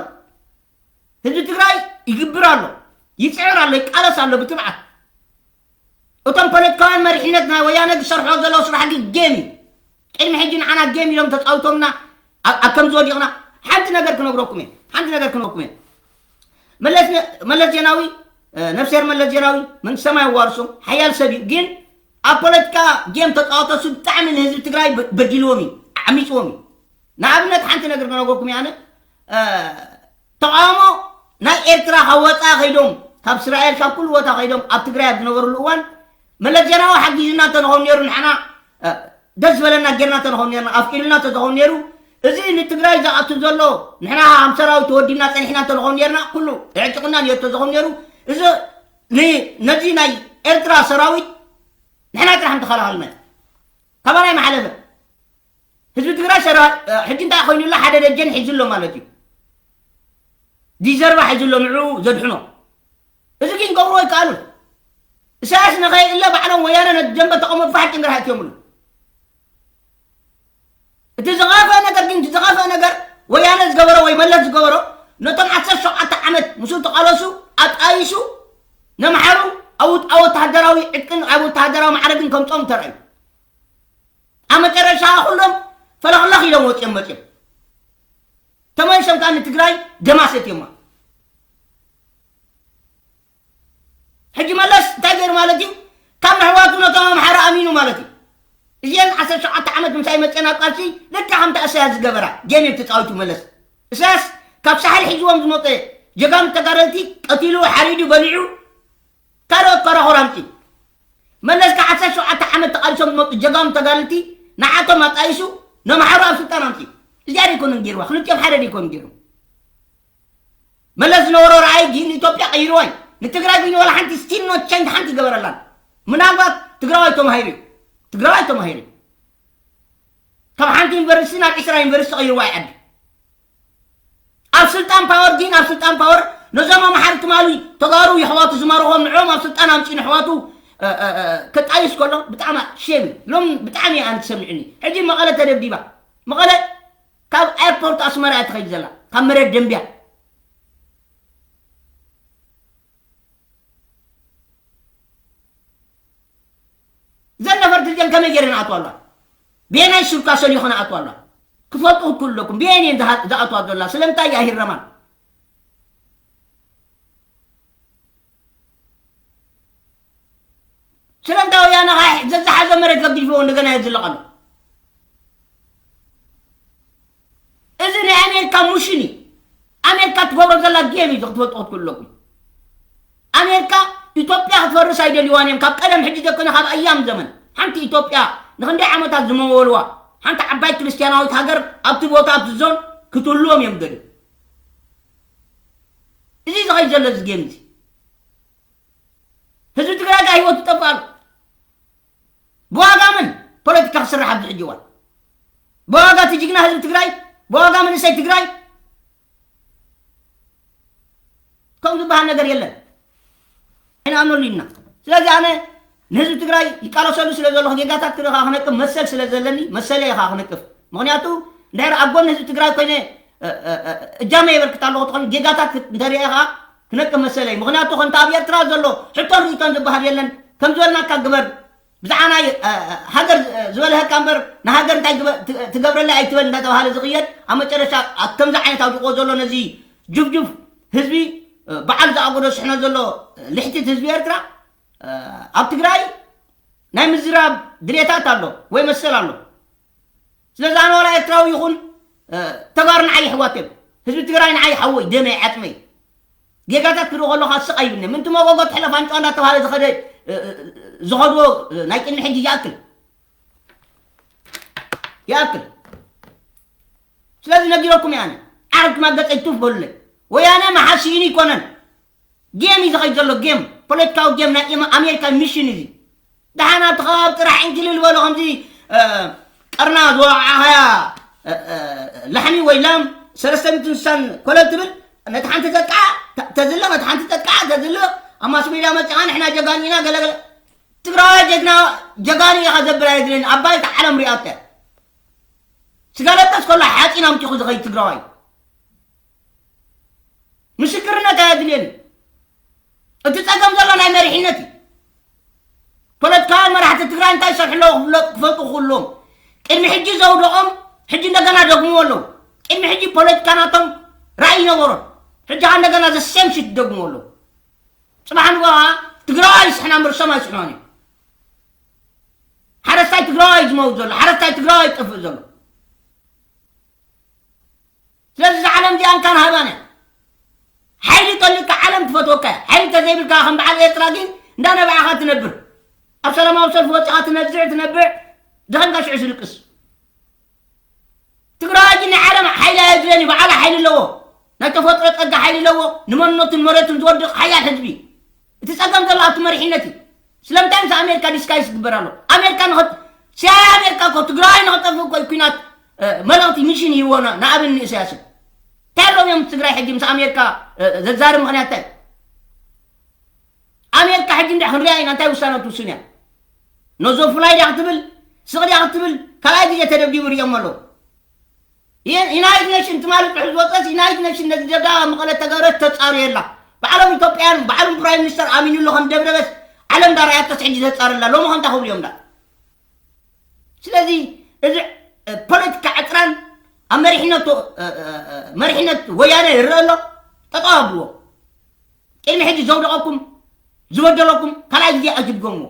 ህዝቢ ትግራይ ይግብር ኣሎ፣ ይፅዕር ኣሎ፣ ይቃለስ ኣሎ ብትብዓት። እቶም ፖለቲካውያን መሪሕነት ናይ ወያነ ዝሰርሖ ዘለዉ ስራሕ ግን ጌም እዩ። ቅድሚ ሕጂ ንዓና ጌም ኢሎም ተፃውቶምና ኣብ ኣብ ከምዚ ወዲቕና። ሓንቲ ነገር ክነግረኩም እየ፣ ሓንቲ ነገር ክነግረኩም እየ። መለስ ነ- መለስ ዜናዊ እ፣ ነፍስሄር መለስ ዜናዊ መንግስተ ሰማይ የዋርሶም ሓያል ሰብ እዩ። ግን ኣብ ፖለቲካ ጌም ተፃወተሱ ብጣዕሚ ንህዝቢ ትግራይ በ- በዲልዎም እዩ፣ ዓሚፅዎም እዩ። ንኣብነት ሓንቲ ነገር ክነገርኩም እየ ኣነ እ፣ ተቃውሞ ናይ ኤርትራ ካብ ወፃኢ ከይዶም ካብ እስራኤል ካብ ኩሉ ቦታ ከይዶም ኣብ ትግራይ ኣብ ዝነበሩሉ እዋን መለስ ዜናዊ ሓጊዙና እንተንኸውን ነይሩ ንሕና እ፣ ደስ ዝበለና ጌርና እንተንኸውን ነርና ኣፍቂዱና እንተዝኸውን ነይሩ እዚ ንትግራይ ዝኣቱ ዘሎ ንሕና ሃም ሰራዊት ተወዲብና ፀኒሕና እንተንኸውን ነርና ኩሉ ዕጭቅና ነይሩ እንተዝኸውን ነይሩ እዚ ን- ነዚ ናይ ኤርትራ ሰራዊት ንሕና ጥራሕ ምተኸላኸልናዮ ካባና ይመሓለፈ ህዝቢ ትግራይ ሰራ ሕጂ እንታይ ኮይኑ ኣሎ ሓደ ደጀን ሒዙ ኣሎ ማለት እዩ ዲዘርባ ሒዙ ኣሎ ንዑ ዘድሕኖ እዚ ግን ገብርዎ ኣይከኣሉን ኢሳያስ ንኸይእለ ባዕሎም ወያነ ነቲ ደንበ ተቐሞ ፋሕ ጭንግር ሃእትዮምሉ እቲ ዝኸፍአ ነገር ግን እቲ ዝኸፍአ ነገር ወያነ ዝገበሮ ወይ መለስ ዝገበሮ ነቶም ዓሰርተ ሸውዓተ ዓመት ምስኡ ተቓለሱ ኣጣይሱ ነምሓሩ ኣብ ወት- ኣብ ወተሃደራዊ ዕጥቅን ኣብ ወተሃደራዊ ማዕረግን ከምፅኦም ተረእዩ ኣብ መጨረሻ ኩሎም ፈለኽለኽ ኢሎም ወፂኦም መፅኦም ተመሊሶም ከዓ ንትግራይ ደማሰት እዮማ ሕጂ መለስ እንታይ ገይሩ ማለት እዩ ካብ ነሕዋቱ ነቶም ኣምሓራ ኣሚኑ ማለት እዩ እዚአን ዓሰርተ ሸውዓተ ዓመት ምሳይ መፅአን ኣብ ቃልሲ ልካ ከምቲ እሳያስ ዝገበራ ጌም እዩ ተፃዊቱ መለስ እሳያስ ካብ ሳሕል ሒዝዎም ዝመፀ ጀጋኑ ተጋደልቲ ቀቲሉ ሓሪዱ በሊዑ ካልኦት ኮራኹር ኣምፂ መለስ ካብ ዓሰርተ ሸውዓተ ዓመት ተቃሊሶም ዝመፁ ጀጋኑ ተጋደልቲ ንዓቶም ኣጣይሱ ነምሓሩ ኣብ ስልጣን ኣምፂ እዚኣ ደይኮኑን ገይርዋ ክልቲኦም ሓደ ደይኮኑን ገይሮም መለስ ዝነበሮ ረኣይ ግን ኢትዮጵያ ቀይርዋ እዩ ንትግራይ ግን ዋላ ሓንቲ still not change ሓንቲ ይገበረላን ምናልባት ትግራዋይ ተማሂሩ እዩ ትግራዋይ ተማሂሩ እዩ ካብ ሓንቲ ዩኒቨርሲቲ ናብ ዒስራ ዩኒቨርሲቲ ቀይርዋ እዩ ዓዲ ኣብ ስልጣን ፓወር ግን ኣብ ስልጣን ፓወር ነዞም ኣምሓር ትማሊ ተጋሩ የሕዋቱ ዝማርኾም ንዕኦም ኣብ ስልጣን ኣምፂኡ ንሕዋቱ ከጣይስ ከሎ ብጣዕሚ ሼም ሎም ብጣዕሚ ኣነ ትሰሚዑኒ ሕጂ መቐለ ተደብዲባ መቐለ ካብ ኤርፖርት ኣስመራ እያ ትኸይድ ዘላ ካብ መሬት ደንብያ እዘን ነፈርቲ እዚአን ከመይ ገይረን ኣትዋ ኣለዋ ብየናይ ሱርካ ሰሊኹ ንኣትዋ ኣለዋ ክፈልጡ ክትክእሉ ኣለኩም ብየን እየን ዝኣትዋ ዘላ ስለምንታይ እያ ሂረማን ስለምንታይ ወያነ ኸዓ ዘዝሓዞ መሬት ገዲፍዎ እንደገና የዝልቕ ኣሎ እዚ ናይ ኣሜሪካ ሙሽን እዩ ኣሜሪካ ትገብሮ ዘላ ጌም እዩ ክትፈልጡ ክትክእሉ ኣለኩም ኣሜሪካ ኢትዮጵያ ክትፈርስ ኣይደልዋን እዮም። ካብ ቀደም ሕጂ ደኮነ ካብ ኣያም ዘመን ሓንቲ ኢትዮጵያ ንክንደይ ዓመታት ዝመወልዋ ሓንቲ ዓባይ ክርስቲያናዊት ሃገር ኣብቲ ቦታ ኣብቲ ዞን ክትህልዎም እዮም ደልዩ። እዚ ዝኸይድ ዘሎ እዚ ጌም እዚ ህዝቢ ትግራይ ጋር ህይወቱ ጠፋሉ። ብዋጋ ምን ፖለቲካ ክስራሕ ኣብዚ ሕጂ እዋን ብዋጋ እቲ ጅግና ህዝቢ ትግራይ ብዋጋ መንእሰይ ትግራይ ከም ዝበሃል ነገር የለን። ኣይንኣምነሉ ኢና። ስለዚ ኣነ ንህዝቢ ትግራይ ይቃለሰሉ ስለ ዘለኹ ጌጋታት ክርኢ ከኣ ክነቅፍ መሰል ስለ ዘለኒ መሰለ እየ ከኣ ክነቅፍ። ምኽንያቱ እንድሕር ኣብ ጎኒ ህዝቢ ትግራይ ኮይነ እጃመ የበርክት ኣለኹ ትኾን ጌጋታት እንተሪአ ከኣ ክነቅፍ መሰለ እዩ። ምኽንያቱ ከምቲ ኣብ ኤርትራ ዘሎ ሕቶን ርእይቶን ዝበሃል የለን። ከም ዝበልናካ ግበር ብዛዕባ ናይ ሃገር ዝበልሀካ እምበር ንሃገር እንታይ ትገብረለይ ኣይትበል እንዳተባሃለ ዝቕየድ ኣብ መጨረሻ ከምዚ ዓይነት ኣውዲቆ ዘሎ ነዚ ጅፍጅፍ ህዝቢ በዓል ዝኣጎዶ ስሕኖ ዘሎ ልሕቲት ህዝቢ ኤርትራ ኣብ ትግራይ ናይ ምዝራብ ድሌታት ኣሎ ወይ መሰል ኣሎ። ስለዚ ኣነ ዋላ ኤርትራዊ ይኹን ተጋሩ ንዓይ ይሕዋት እዮም። ህዝቢ ትግራይ ንዓይ ሓወይ ደመይ ዓፅመይ። ጌጋታት ክርኢ ከለኻ ስቕ ኣይብልኒ ምንቲ መጎጎ ትሕለፍ ኣንጫ እንዳተባሃለ ዝኸደ ዝኸድዎ ናይ ቅድሚ ሕጂ ይኣክል ይኣክል። ስለዚ ነጊረኩም እየ ኣነ ዓረብ ክማገፀ ይቱፍ በሉለይ። ወያነ መሓሲኢኒ ይኮነን። ጌም እዩ ዝኸይድ ዘሎ ጌም ፖለቲካዊ ጌም ናይ ኣሜሪካ ሚሽን እዚ። ደሓን ኣብቲ ከባቢ ጥራሕ ዕንክልል በሎ ከምዚ ቀርና ዝወዓኻያ ላሕሚ ወይ ላም ሰለስተ ሚእትን ስሳን ኮለል ትብል ነቲ ሓንቲ ተጥቃዓ ተዝልቕ ነቲ ሓንቲ ተጥቃዓ ተዝልቕ ኣብ ማስ ሜድያ መፂኻ ንሕና ጀጋኑ ኢና ገለገለ ትግራዋይ ጀግና ጀጋኑ ኢኻ ዘብል ኣይድልን ኣብ ባይታ ዓለም ሪኣቶ እያ ስጋለጠስ ከሎ ሓፂን ኣምፂኹ ዝኸይድ ትግራዋይ ምስክርነት ኣየድልየን እቲ ፀገም ዘሎ ናይ መሪሕነት እዩ ፖለቲካውያን መራሕቲ ትግራይ እንታይ ይሰርሑ ኣለዉ ክፍለ- ክፈልጡ ክህልዎም ቅድሚ ሕጂ ዘውደቖም ሕጂ እንደገና ደግምዎ ኣለዉ ቅድሚ ሕጂ ፖለቲካ ናቶም ራእይ ይነበሮም ሕጂ ከዓ እንደገና ዘሴም ሽት ደግምዎ ኣለዉ ፅባሕ ንጎ ከዓ ትግራዋይ ይስሕና እምበር ሶም ኣይስሕኖን እዩ ሓረስታይ ትግራዋይ እዩ ዝመውት ዘሎ ሓረስታይ ትግራዋይ ይጠፍእ ዘሎ ስለዚ እዛ ዓለም እዚኣ እንካን ሃባን እያ ሓይሊ ጠሊካ ዓለም ትፈትወካ እያ ሓይሊ ተዘይብልካ ከም በዓል ኤርትራ ግን እንዳነባዕኻ ትነብር ኣብ ሰላማዊ ሰልፊ ወፂኻ ትነዝዕ ትነብዕ ደኸምካ ሽዑ ስልቅስ ትግራዋይ ግን ናይ ዓለም ሓይሊ ኣየድልየን እዩ በዓላ ሓይሊ ኣለዎ ናይ ተፈጥሮ ፀጋ ሓይሊ ኣለዎ ንመንነቱን መሬቱን ዝወድቕ ሓያል ህዝቢ እቲ ፀገም ዘሎ ኣብቲ መሪሕነት እዩ ስለምንታይ ምስ ኣሜሪካ ዲስካይስ ዝግበር ኣሎ ኣሜሪካ ንኸት ሲያይ ኣሜሪካ እኮ ትግራይ ንኸጠፍእ እኮ ኩናት መልእኽቲ ሚሽን ይህዎ ንኣብን ንእሰያስን እንታይ ኣለዎም እዮም ትግራይ ሕጂ ምስ ኣሜሪካ ዘዛርብ ምክንያት እንታይ ኣሜሪካ ሕጂ እንድሕ ክንሪኣ ኢና እንታይ ውሳነ ትውስን እያ ነዞ ፍላይ ዲያ ክትብል ስቕ ዲያ ክትብል ካልኣይ ግዜ ተደብዲቡ ሪኦም ኣለዉ ዩናይት ኔሽን ትማሊ ፅሑፍ ዝወፀስ ዩናይት ኔሽን ነዚ ደብዳብ ኣብ መቐለ ተገብረት ተፃሩ የላ ባዕሎም ኢትዮጵያን ባዕሎም ፕራይም ሚኒስተር ኣሚኑሉ ከም ደብደበስ ዓለም ዳርኣያቶስ ሕጂ ተፃርላ ሎሚ ከምታ ክብሉ እዮም ዳ ስለዚ እዚ ፖለቲካ ዕጥራን ኣብ መሪሕነቱ መሪሕነት ወያነ ይረአ ኣሎ ጠጠው ኣብልዎ ቅድሚ ሕጂ ዘውደቐኩም ዝበደለኩም ካልኣይ ግዜ ኣጅድገምዎ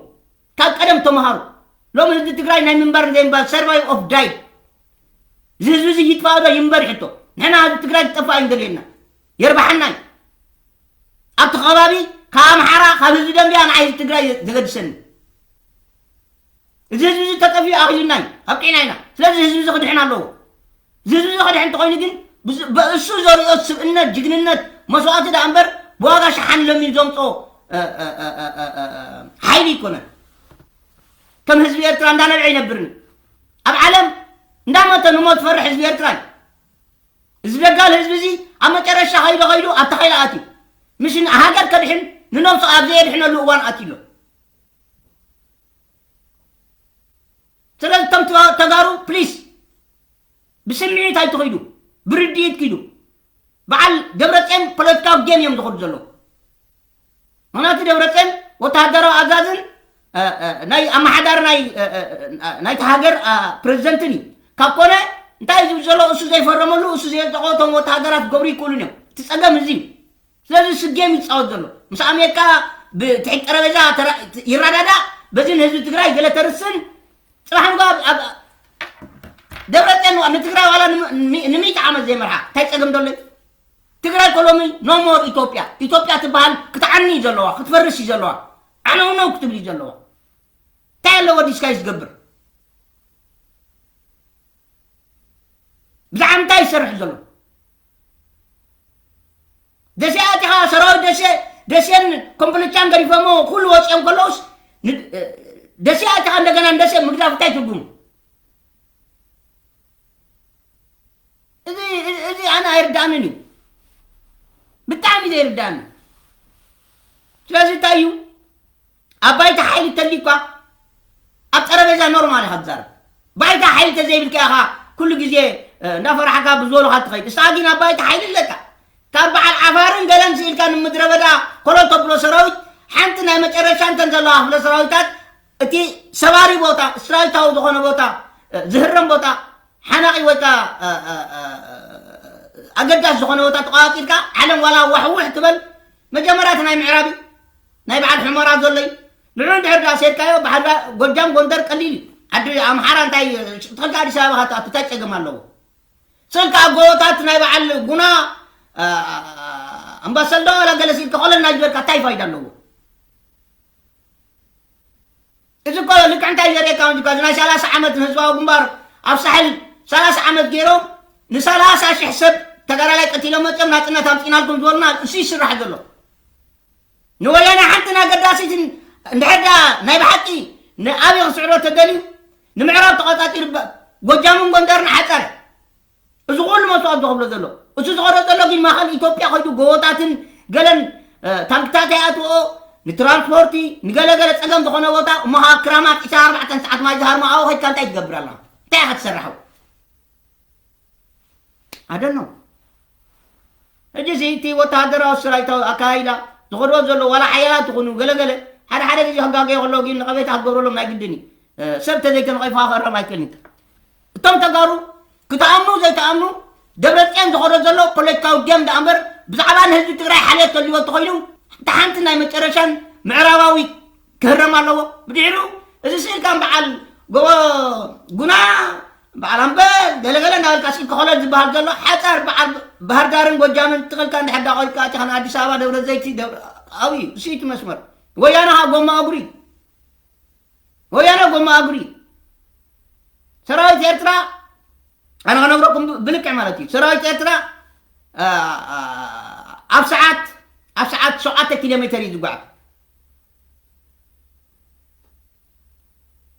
ካብ ቀደም ተምሃሩ ሎሚ ህዝቢ ትግራይ ናይ ምንባር ዘይምባር survive or die እዚ ህዝቢ እዚ ይጥፋእ ዶ ይንበር ሕቶ ንሕና ህዝቢ ትግራይ ክጠፋእ ኣይንደልየና የርባሓና እዩ ኣብቲ ከባቢ ካብ ኣምሓራ ካብ ህዝቢ ደንቢያ ንዓይ ህዝቢ ትግራይ ዘገድሰኒ እዚ ህዝቢ እዚ ተጠፊኡ ኣኺሉና እዩ ኣብቂዕና ኢና ስለዚ ህዝቢ እዚ ክድሕን ኣለዎ ዝህዝቢ ዝኸድሕ እንተኾይኑ ግን ብእሱ ዘርእዮ ስብእነት ጅግንነት መስዋእቲ ደኣ እምበር ብዋጋ ሸሓኒ ለሚኑ ዘምፅኦ ሓይሊ ይኮነን ከም ህዝቢ ኤርትራ እንዳነብዐ ይነብርን ኣብ ዓለም እንዳመተ ንሞት ዝፈርሕ ህዝቢ ኤርትራ እዩ እዚ ደጋል ህዝቢ እዚ ኣብ መጨረሻ ከይዶ ከይዱ ኣብ ተኸይላ ኣትዩ ምሽ ሃገር ከድሕን ንነብሱ ኣብ ዘየድሕነሉ እዋን ኣትዩ ኣሎ ስለዚ እቶም ተጋሩ ፕሊስ ብስምዒት ኣይትኺዱ ብርድኢት ኪዱ በዓል ደብረፅዮን ፖለቲካዊ ጌም እዮም ዝኸዱ ዘለዉ ምክንያቱ ደብረፅዮን ወተሃደራዊ ኣዛዝን ናይ ኣመሓዳሪ ናይቲ ሃገር ፕሬዚደንትን እዩ ካብ ኮነ እንታይ ዝብል ዘሎ እሱ ዘይፈረመሉ እሱ ዘየልጠቆ እቶም ወተሃደራት ክገብሩ ይክእሉን እዮም እቲ ፀገም እዚ እዩ ስለዚ ስጌም ይፃወት ዘሎ ምስ ኣሜሪካ ብትሕቲ ጠረቤዛ ይረዳዳ በዚ ንህዝቢ ትግራይ ገለ ተርስን ፅባሕ ንጎ ደብረፅዮን ንትግራይ ዋላ ንምእቲ ዓመት ዘይመርሓ እንታይ ፀገም ዘሎ ትግራይ እኮ ሎሚ no more ኢትዮጵያ። ኢትዮጵያ ትበሃል ክትዓኒ እዩ ዘለዋ፣ ክትፈርስ እዩ ዘለዋ። ዓነውነው ክትብል እዩ ዘለዋ። እንታይ ኣለዎ ዲስካይ ዝገብር? ብዛዕባ እንታይ ይሰርሕ ዘሎ? ደሴ ኣቲኻ ሰራዊት ደሴ፣ ደሴን ኮምቦልቻን ገዲፎሞ ኩሉ ወፂኦም ከለውስ ን-፣ ደሴ ኣቲኻ እንደገና ንደሴ ምግዳፍ እንታይ ትርጉሙ? እዚ፣ እዚ፣ እዚ ኣነ ኣይርዳእንን እዩ። ብጣዕሚ ዘይርዳእኒ። ስለዚ እንታይ እዩ? ኣብ ባይታ ሓይሊ ተልዩ እኳ ኣብ ጠረጴዛ ኖርማል ኢኻ ትዛረብ። ባይታ ሓይሊ ተዘይብልካ ኢኻ ኩሉ ግዜ፣ እ፣ እንዳፈራሕካ ብዝበሉኻ ትኸይድ። ንስኻ ግን ኣብ ባይታ ሓይሊ ኣለካ። ካብ በዓል ዓፋርን ገለን ስኢልካ ንምድረ በዳ ኮለል ተብሎ ሰራዊት ሓንቲ ናይ መጨረሻ እንተን ዘለዋ ክፍለ ሰራዊታት እቲ ሰባሪ ቦታ፣ ስትራቴጂካዊ ዝኾነ ቦታ፣ እ፣ ዝህረም ቦታ፣ ሓናቒ ወይ ከዓ፣ እ፣ እ፣ እ፣ ኣገዳሲ ዝኾነ ቦታ ተቋፂርካ ዓለም ዋላ ዋሕውሕ ትበል። መጀመርያ እቲ ናይ ምዕራብ እዩ። ናይ በዓል ሑመራ ዘሎ እዩ። ንዑ እንድሕር ዳ ሰድካዮ ብሓዳ ጎጃም ጎንደር ቀሊል እዩ። ዓዲ ኣምሓራ እንታይ ትኽልካ ኣዲስ ኣበባ ካትኣቱ እንታይ ጸገም ኣለዎ? ስልካ ጎቦታት ናይ በዓል ጉና፣ እ፣ ኣምባሰል ዶ ዋላ ገለ ስኢልካ ኮለል እናጅበርካ እንታይ ፋይዳ ኣለዎ? እዚ እኮ ልክዕ እንታይ ዘርእየካ እንጂ፣ እዚ ናይ ሰላሳ ዓመት ንህዝባዊ ግንባር ኣብ ሳሕል ሰላሳ ዓመት ገይሮም ንሰላሳ ሽሕ ሰብ ተጋዳላይ ቀቲሎም መፅኦም ናፅነት ኣምፂናልኩም ዝበሉና እሱ ይስራሕ ዘሎ። ንወያነ ሓንትን ኣገዳሲትን እንድሕር ደኣ ናይ ብሓቂ ንኣብይ ክስዕሮ ተደልዩ ንምዕራብ ተቖጻጺሩ ብ-፣ ጎጃምን ጎንደርን ሓጸረ። እዚ ኩሉ መስዋእቲ ዝኸፍሎ ዘሎ። እሱ ዝኸዶ ዘሎ ግን ማእኸል ኢትዮጵያ ከይዱ ጎቦታትን ገለን፣ እ፣ ታንክታት ኣይኣትዎ፣ ንትራንስፖርቲ፣ ንገለገለ ጸገም ዝኾነ ቦታ፣ እሞ ኸዓ ክራማት ዕስራን ኣርባዕተን ሰዓት ማይ ዝሃርሞ ኣብኡ ከይድካ እንታይ ትገብር ኣለኻ? እንታይ ኢኻ ትሰርሕ ኣብኡ? I don't know። ሕጂ እዚ እቲ ወተሃደራዊ ሰራዊታዊ ኣካይዳ ዝኸድዎ ዘሎ ዋላ ሓያላት ይኹኑ ገለገለ ሓደ ሓደ ግዜ ክጋገዩ ከለዉ ግን ነቐፌታ ክትገብረሎም ናይ ግድን እዩ። እ፣ ሰብ ተዘይተነቒፍካ ክእረም ኣይክእልን እዩ። እቶም ተጋሩ ክትኣምኑ ዘይትኣምኑ ደብረፅዮን ዝኸዶ ዘሎ ፖለቲካዊ ጌም ደኣ እምበር ብዛዕባ ንህዝቢ ትግራይ ሓልዮት ተልዎ እንተኾይኑ እታ ሓንቲ ናይ መጨረሻን ምዕራባዊ ክህረም ኣለዎ። ብድሕሪኡ እዚ ስኢልካ በዓል ጎቦ ጉና በዓል ኣምበል ገለገለ እናበልካ ስኢልካ ኮለል ዝበሃል ዘሎ ሓፃር በዓል ባህር ዳርን ጎጃምን ትኽልካ እንድሕር ዳ ቆይካ ኣቲኻ ንኣዲስ ኣበባ ደብረ ዘይቲ ደብረ ኣብዩ ስኢቲ መስመር ወያነ ኸዓ ጎማ እግሪ ወያነ ጎማ እግሪ ሰራዊት ኤርትራ ኣነ ከነግረኩም ብ-፣ ብልክዕ ማለት እዩ። ሰራዊት ኤርትራ፣ አ፣ አ፣ ኣብ ሰዓት፣ ኣብ ሰዓት ሸውዓተ ኪሎ ሜተር እዩ ዝጓዓዝ።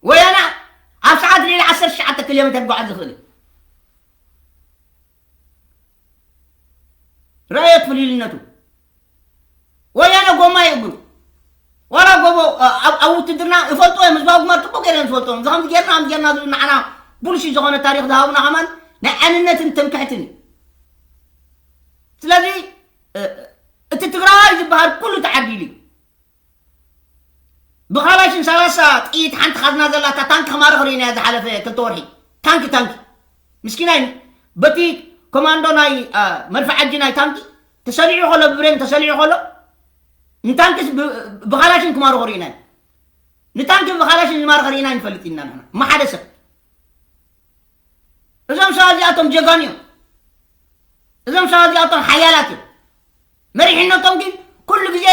ወያነ ኣብ ሰዓት ልዕሊ ዓሰርተ ትሽዓተ ኪሎ ሜተር ክጓዓዝ ዝኽእል እዩ። ርኣየት ፍልልነቱ። ወያነ ጎማ የእግሩ። ዋላ ጎቦ፣ አ-፣ ኣብ፣ ኣብ ውትድርና ይፈልጡ እዮም፣ ህዝባዊ ግንባር ጽቡቕ ገይሮም ዝፈልጡ እዮም። እዚ ከምዚ ጌርና፣ ከምዚ ጌርና ዝብል ንዓና ቡልሺ ዝኾነ ታሪኽ ዝሃቡና ከማን ናይ ኣንነትን ትምክሕትን እዩ። ስለዚ፣ እ-፣ እቲ ትግራዋይ ዝበሃል ኩሉ ተዓዲሉ እዩ። ብኻላሽን ሰላሳ ጥይት ሓንቲ ካዝና ዘላታ ታንኪ ክማርኽ ርኢናያ ዝሓለፈ ክልተ ወርሒ። ታንኪ፣ ታንኪ። ምስኪናይ በቲ ኮማንዶ ናይ፣ አ፣ መድፍዓጂ ናይ ታንኪ ተሰሊዑ ከሎ፣ ብብሬን ተሰሊዑ ከሎ፣ ንታንኪስ ብ-፣ ብኻላሽን ክማርኹ ርኢና ኢና። ንታንኪ ብኻላሽን ዝማርኸ ርኢና ኣይንፈልጥ ኢና ንሕና። እሞ ሓደ ሰብ። እዞም ሰባት እዚኣቶም ጀጋኑ እዮም። እዞም ሰባት እዚኣቶም ሓያላት እዮም። መሪሕነቶም ግን ኩሉ ግዜ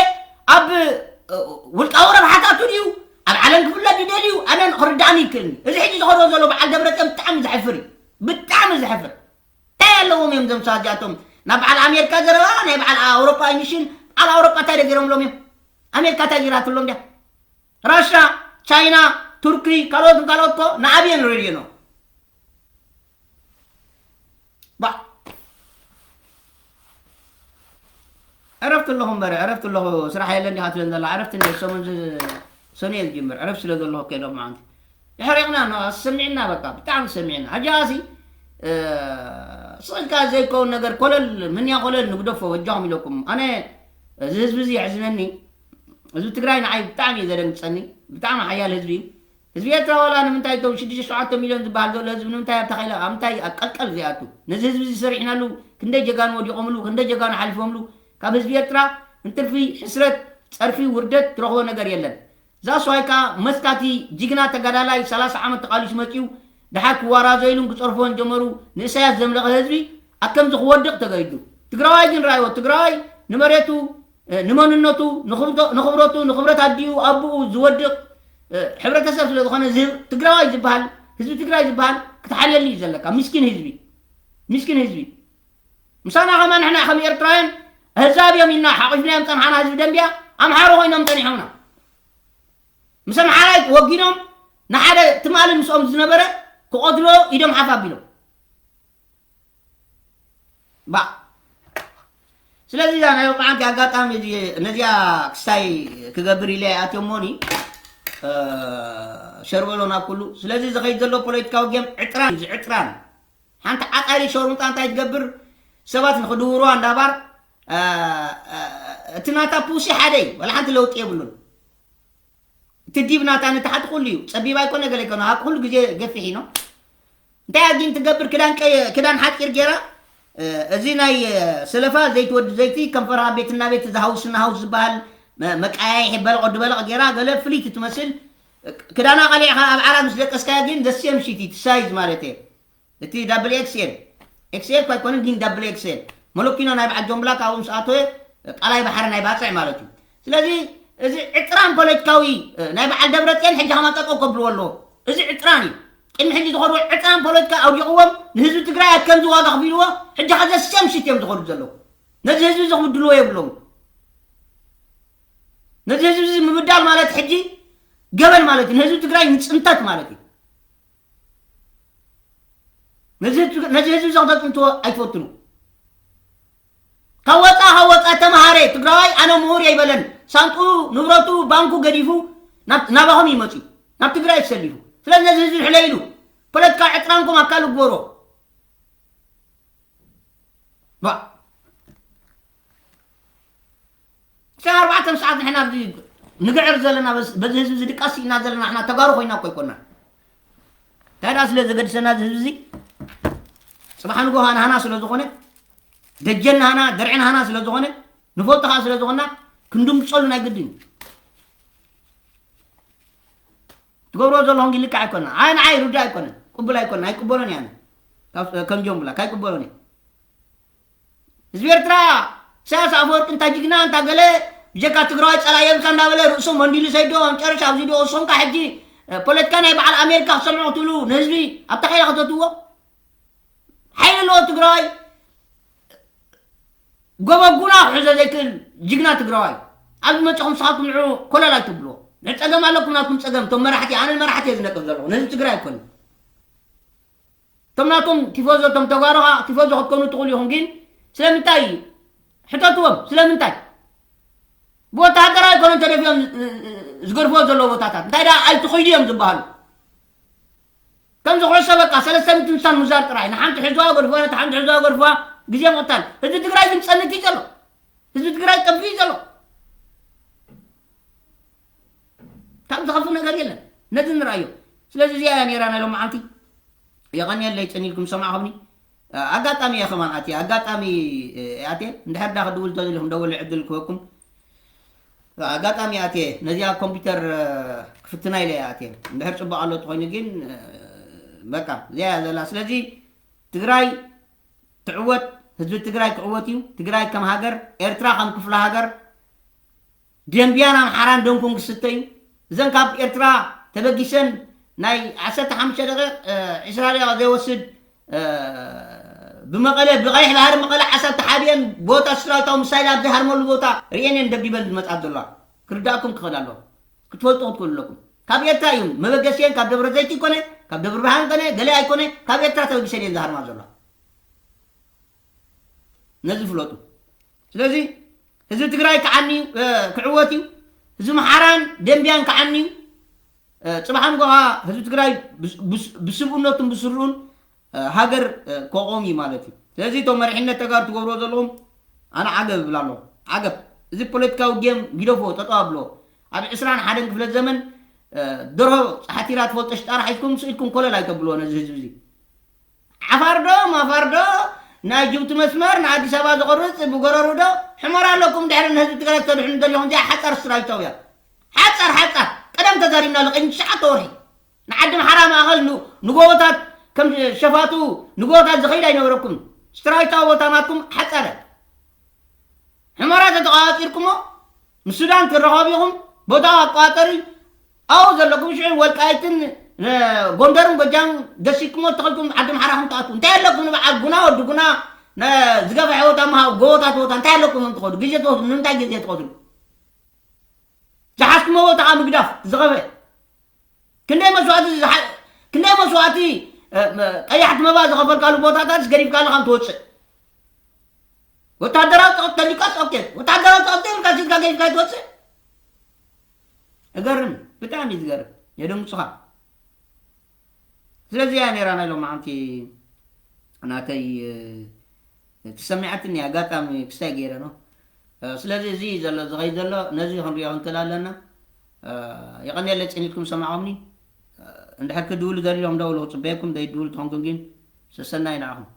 ኣብ፣ እ፣ ውልቃዊ ረብሓታቱ ድዩ? ኣብ ዓለም ክፍለጥ ድዩ ደልዩ? ኣነ ክርድኣኒ ይክእልኒ። እዚ ሕጂ ዝኸዶ ዘሎ በዓል ደብረፅዮን ብጣዕሚ ዘሕፍር እዩ። ብጣዕሚ ዘሕፍር። እንታይ ኣለዎም እዮም እዞም ሰባት እዚኣቶም? ናብ በዓል ኣሜሪካ ዘረባ፣ ናይ በዓል ኣውሮጳ ኢኒሽን፣ በዓል ኣውሮጳ እንታይ ደገይሮምሎም እዮም? ኣሜሪካ እንታይ ገይራትሎም ድያ? ራሻ፣ ቻይና፣ ቱርኪ፣ ካልኦትን ካልኦት እኮ ንኣብየን ሬድዮ ነው። ባ-፣ ዕረፍቲ ኣለኹ እምበር፣ ዕረፍቲ ኣለኹ፣ ስራሕ የለን ዲኻ ትብለን ዘላ? ዕረፍቲ እንደ ሰሙን ዝ-፣ ሰኑየ ዝጅምር፣ ዕረፍቲ ስለ ዘለኹ ከይዶም መዓንቲ። የሕሪቕና፣ ኖ፣ ኣሰሚዕና በቃ፣ ብጣዕሚ ሰሚዕና። ሕጂ ኣሲ፣ እ፣ ስቕ ኢልካ ዘይከውን ነገር ኮለል፣ ምንያ ኮለል ንግደፎ፣ በጃኹም ኢለኩም። ኣነ፣ እዚ ህዝቢ እዚ የሕዝነኒ። ህዝቢ ትግራይ ንዓይ ብጣዕሚ እዩ ዘደንግጸኒ። ብጣዕሚ ሓያል ህዝቢ እዩ። ህዝቢ ኤርትራ ዋላ ንምንታይ እቶም ሽዱሽተ ሸውዓተ ሚልዮን ዝበሃል ዘሎ ህዝቢ ንምንታይ ኣብ ተኸለ-፣ ኣብ ምንታይ ኣብ ቀልቀል ዘይኣቱ? ነዚ ህዝቢ እዚ ሰሪሕናሉ፣ ክንደይ ጀጋኑ ወዲቖምሉ፣ ክንደይ ጀጋኑ ሓሊፎምሉ። ካብ ህዝቢ ኤርትራ እንትርፊ ሕስረት፣ ጸርፊ፣ ውርደት ትረኽቦ ነገር የለን። ዛስ ዋይ ከኣ መስካቲ ጅግና ተጋዳላይ ሰላሳ ዓመት ተቓሊሱ መጺኡ፣ ደሓር ክዋራዘ ኢሉን ክጸርፎን ጀመሩ። ንእሳያስ ዘምለኸ ህዝቢ ኣብ ከምዚ ክወድቕ ተገይዱ። ትግራዋይ ግን ራእይዎ፣ ትግራዋይ ንመሬቱ፣ እ፣ ንመንነቱ፣ ንኽብቶ-፣ ንኽብረቱ፣ ንኽብረት ኣዲኡ፣ ኣቡኡ ዝወድቕ፣ እ፣ ሕብረተሰብ ስለ ዝኾነ ዝህብ ትግራዋይ ዝበሃል፣ ህዝቢ ትግራይ ዝበሃል ክትሓልየሉ እዩ ዘለካ። ምስኪን ህዝቢ፣ ምስኪን ህዝቢ። ምሳና ከማን ንሕና ከም ኤርትራውያን ኣህዛብ እዮም ኢልና ሓቑፍናዮም ጸንሓና ህዝቢ ደንብያ ኣምሓሩ ኮይኖም ጸኒሖምና። ምስ ኣምሓራይ ወጊኖም ንሓደ ትማሊ ምስኦም ዝነበረ ክቐትሎ ኢዶም ሓፍ ኣቢሎም። ባ ስለዚ እዛ ናይ ሎማዓንቲ ኣጋጣሚ እዚ ነዚኣ ክስታይ ክገብር ኢለ ኣትዮ ሞኒ ሸርበሎ ናብ ኩሉ። ስለዚ ዝኸይድ ዘሎ ፖለቲካዊ ጌም ዕጥራን እዩ፣ እዚ ዕጥራን ሓንቲ ዓጣሪ ሸሩምጣ እንታይ ትገብር ሰባት ንኽድውሩዋ እንዳባር እቲ ናታ ፑሲ ሓደ እዩ፣ ዋላ ሓንቲ ለውጢ የብሉን። እቲ ዲብ ናታ ንታሕቲ ኩሉ እዩ። ጸቢብ ኣይኮነ ገለ ኣይኮነ፣ ኣብ ኩሉ ግዜ ገፊሕ እዩ። እንታይ ኣጊን ትገብር ክዳን ቀየ-፣ ክዳን ሓጺር ገይራ፣ እ፣ እዚ ናይ፣ እ፣ ሰለፋ ዘይትወዲ ዘይቲ ከንፈራ ቤትና ቤት ዝሃውስና ሃውስ ዝበሃል መ-፣ መቀያየሒ በለቕ ወዲ በለቕ ገይራ ገለ ፍልይቲ ትመስል። ክዳና ቀሊዕኻ ኣብ ዓራት ምስ ደቀስካያ ግን ዘስየ ምሽቲ ትሳይዝ ማለት እየ። እቲ ዳብል ኤክስኤል፣ ኤክስኤል እኳ ኣይኮነን ግን ዳብል ኤክስኤል መለኪኖ ናይ በዓል ጆምብላ ካብኡ ምስ ኣተወ ቃላይ ባሕሪ ናይ ባፅዕ ማለት እዩ። ስለዚ እዚ ዕጥራን ፖለቲካዊ፣ እ፣ ናይ በዓል ደብረፅዮን ሕጂ ከማ ጠጠው ከብልዎ ኣለዎ። እዚ ዕጥራን እዩ። ቅድሚ ሕጂ ዝኸዱ ዕጥራን ፖለቲካ ኣውዲቕዎም ንህዝቢ ትግራይ ኣብ ከምዚ ዋጋ ከፊልዎ፣ ሕጂ ከዘ ሰም ሽት እዮም ዝኸዱ ዘለዉ። ነዚ ህዝቢ እዚ ክብድልዎ የብሎም። ነዚ ህዝቢ እዚ ምብዳል ማለት ሕጂ ገበን ማለት እዩ። ንህዝቢ ትግራይ ንፅንተት ማለት እዩ። ነዚ ህዝቢ፣ ነዚ ህዝቢ እዚ ክተፅንትዎ ኣይትፈትኑ። ካብ ወፃ፣ ካብ ወፃ ተምሃረ ትግራዋይ ኣነ ምሁር እየ ኣይበለን። ሳንጡ፣ ንብረቱ፣ ባንኩ ገዲፉ ናብ፣ ናባኹም ይመፅዩ። ናብ ትግራይ ተሰሊፉ። ስለዚ ነዚ ህዝቢ ሕለይሉ። ፖለቲካ ዕጥራንኩም ኣብ ካልእ ግበሮ። ባ። ዕስራን ኣርባዕተን ሰዓት ንሕና ኣብዚ ንግዕር ዘለና በዝ-፣ በዚ ህዝቢ እዚ ድቃስ ኢና ዘለና፣ ንሕና ተጋሩ ኮይና እኮ ኣይኮናን። እንታይ ደኣ ስለ ዘገድሰና እዚ ህዝቢ እዚ? ጽባሕ ንግሆ ናህና ስለ ዝኾነ፣ ደጀን ናህና፣ ደርዒ ናህና ስለ ዝኾነ፣ ንፈልጦ ከኣ ስለ ዝኾንና፣ ክንድምብጸሉ ናይ ግድን እዩ። ትገብርዎ ዘለኹም ግን ልክዕ ኣይኮነን። ኣይ፣ ንዓይ ርዱእ ኣይኮነን። ቅቡል ኣይኮነን። ኣይቅበሎን እየ ኣነ። ካብ፣ ከም ጆምብላ፣ ካይቅበሎን እየ። ህዝቢ ኤርትራ፣ ኢሳያስ ኣፈወርቂ እንታ ጅግና፣ እንታ ገለ፣ ብጀካ ትግራዋይ ጸላኢ የብልካ እንዳበለ ርእሱ መንዲሉ ሰይዶ፣ መጨረሻ ኣብዚ ዶ፣ እሶም ከ ሕጂ፣ እ፣ ፖለቲካ ናይ በዓል ኣሜሪካ ክሰምዑ ክትብሉ፣ ንህዝቢ ኣብ ታኼላ ከተትዎ? ሓይሊ ኣለዎ ትግራዋይ፣ ጎበጉና ክሕዞ ዘይክእል ጅግና ትግራዋይ። ኣብዚ መጺኹም ንስኻትኩም ንዑ ኮለል ኣይትብልዎ። ንጸገም ኣለኩም፣ ናትኩም ጸገም፣ እቶም መራሕቲ፣ ኣነ መራሕቲ እየ ዝነቅፍ ዘለኹ፣ ንህዝቢ ትግራይ ኣይኮነን። እቶም ናቶም ቲፎዞ፣ እቶም ተጋሩ ኸዓ ቲፎዞ ክትኮኑ ትኽእሉ ኢኹም፣ ግን ስለምንታይ እዩ? ሕተትዎም፣ ስለምንታይ? ብወተሃደራዊ ኣይኮነን ተደፊኦም ዝ-፣ ዝ-፣ ዝገድፍዎ ዘለዉ ቦታታት። እንታይ ደኣ ኣይትኸይዱ እዮም ዝበሃሉ። ከምዚ ኩዕሶ በቃ ሰለስተ ምትንሳን ምዛር ጥራይ። ንሓንቲ ሕዝዋ ገድፍዋ፣ ነቲ ሓንቲ ሕዝዋ ገድፍዋ፣ ግዜ ምቕታል። ህዝቢ ትግራይ ግን ጸኒቱ እዩ ዘሎ። ህዝቢ ትግራይ ጠፊኡ እዩ ዘሎ። ካብ ዝኸፍእ ነገር የለን። ነዚ ንርኣዮ። ስለዚ እዚኣ እያ ነይራ ናይ ሎማዓንቲ። የቐንየለይ ጸኒልኩም ዝሰማዕኹምኒ። ኣጋጣሚ እየ ከማን ኣትየ፣ ኣጋጣሚ እየ ኣትየ። እንድሕር ዳ ክድውል ተደሊኹም ደውል ዕድል ክበኩም። ኣጋጣሚ ኣትየ፣ ነዚኣ ኮምፒውተር ክፍትና ኢለ እየ ኣትየ። እንድሕር ጽቡቕ ኣሎ ተኾይኑ ግን፣ በቃ እዚኣ እያ ዘላ። ስለዚ ትግራይ ትዕወት፣ ህዝቢ ትግራይ ክዕወት እዩ። ትግራይ ከም ሃገር፣ ኤርትራ ከም ክፍለ ሃገር፣ ደንብያን ኣምሓራን ደምኩም ክስተ እዩ። እዘን ካብ ኤርትራ ተበጊሰን ናይ ዓሰርተ ሓሙሽተ ደቂቕ፣ እ፣ ዕስራ ደቂቕ ዘይወስድ፣ እ፣ ብመቐለ፣ ብቐይሕ ባሕሪ መቐለ ዓሰብ ተሓቢአን ቦታ ሰራዊታዊ ምሳይል ኣብ ዝሃርመሉ ቦታ ርእየን እየን ደብዲበን ዝመጻ ዘለዋ። ክርዳእኩም ክኽእል ኣለዎ። ክትፈልጡ ክትክእሉ ኣለኩም። ካብ ኤርትራ እዩ መበገሲአን፣ ካብ ደብረ ዘይት ይኮነ፣ ካብ ደብረ ብርሃን ኮነ፣ ገለ ኣይኮነ፣ ካብ ኤርትራ ተበጊሰን እየን ዝሃርማ ዘለዋ። ነዚ ፍለጡ። ስለዚ ህዝቢ ትግራይ ክዓኒ እዩ፣ እ፣ ክዕወት እዩ። ህዝቢ ኣምሓራን ደንብያን ክዓኒ እዩ። እ፣ ጽባሕ ንግሆ ኸዓ ህዝቢ ትግራይ ብስ-፣ ብስ-፣ ብስብእነቱን ብስርኡን፣ እ፣ ሃገር፣ እ፣ ከቑም እዩ ማለት እዩ። ስለዚ እቶም መሪሕነት ተጋሩ ትገብርዎ ዘለኹም ኣነ ዓገብ እብል ኣለኹ። ዓገብ። እዚ ፖለቲካዊ ጌም ግደፍዎ፣ ጠጠው ኣብልዎ። ኣብ ዕስራን ሓደን ክፍለ ዘመን፣ እ፣ ደርሆ ሓቲራ ትፈልጦ ሽጣራ ሒዝኩም ስኢልኩም ኮለል ኣይተብልዎ ነዚ ህዝቢ እዚ። ዓፋር ዶ፣ ማፋር ዶ፣ ናይ ጅቡቲ መስመር ንኣዲስ ኣበባ ዘቑርጽ ብጎረሩ ዶ፣ ሕመራ ኣለኩም ድሕሪ ንህዝቢ ትግራይ ክተድሕኑ ደሊኹም፣ እዚኣ ሓጻር ስራዊታውያ። ሓጻር፣ ሓጻር። ቀደም ተዛሪብና ኣሎ፣ ቅድሚ ትሽዓተ ወርሒ። ንዓዲ ኣምሓራ ማእኸል ን-፣ ንጎቦታት ከም ሸፋቱ ንጎቦታት ዝኸይድ ኣይነበረኩም። ስራዊታዊ ቦታ ናትኩም ሓጻረ። ሕመራ ተተቋፂርኩሞ ምስ ሱዳን ትረኸብ ኢኹም። ቦታ ኣቋጠሪ ኣብኡ ዘለኩም ሽዑ ወልቃይትን ጎንደርን ጎጃም ደሲኩሞ ተኸልኩም ዓዲ ኣምሓራ ከም ትኣትዉ እንታይ ኣለኩም? ንበዓል ጉና ወዲ ጉና ዝገፈሐ ቦታ ምሃብ ጎቦታት ቦታ እንታይ ኣለኩም? ትኸዱ ግዜ ትወስዱ ንምንታይ ግዜ ትኸዱ? ዝሓዝኩሞ ቦታ ከዓ ምግዳፍ ዝኸፈ ክንደይ መስዋእቲ ክንደይ መስዋእቲ ቀያሕቲ መባ ዝኸፈልካሉ ቦታታት ገዲፍካ ኣለካ ትወፅእ። ወታደራዊ ፀቕጥ ተሊካስ ኦኬ፣ ወታደራዊ ፀቕጥ ዘይብልካ ሲድካ ገዲፍካ ትወፅእ። እገርም፣ ብጣዕሚ ዝገርም፣ የደንግፁኻ። ስለዚ እያ ነይራ ናይ ሎማዓንቲ ናተይ ተሰሚዓትኒ ኣጋጣሚ ክስታይ ገይረ ነው። ስለዚ እዚ ዘሎ ዝኸይድ ዘሎ ነዚ ክንሪኦ ክንክእል ኣለና። የቐንየለይ ፅኒትኩም ሰማዖምኒ። እንድሕር ክድውሉ ደሊሎም ደውሉ፣ ክፅበየኩም ደይድውሉ ተኾንኩም ግን ሰሰናይ ንዓኹም።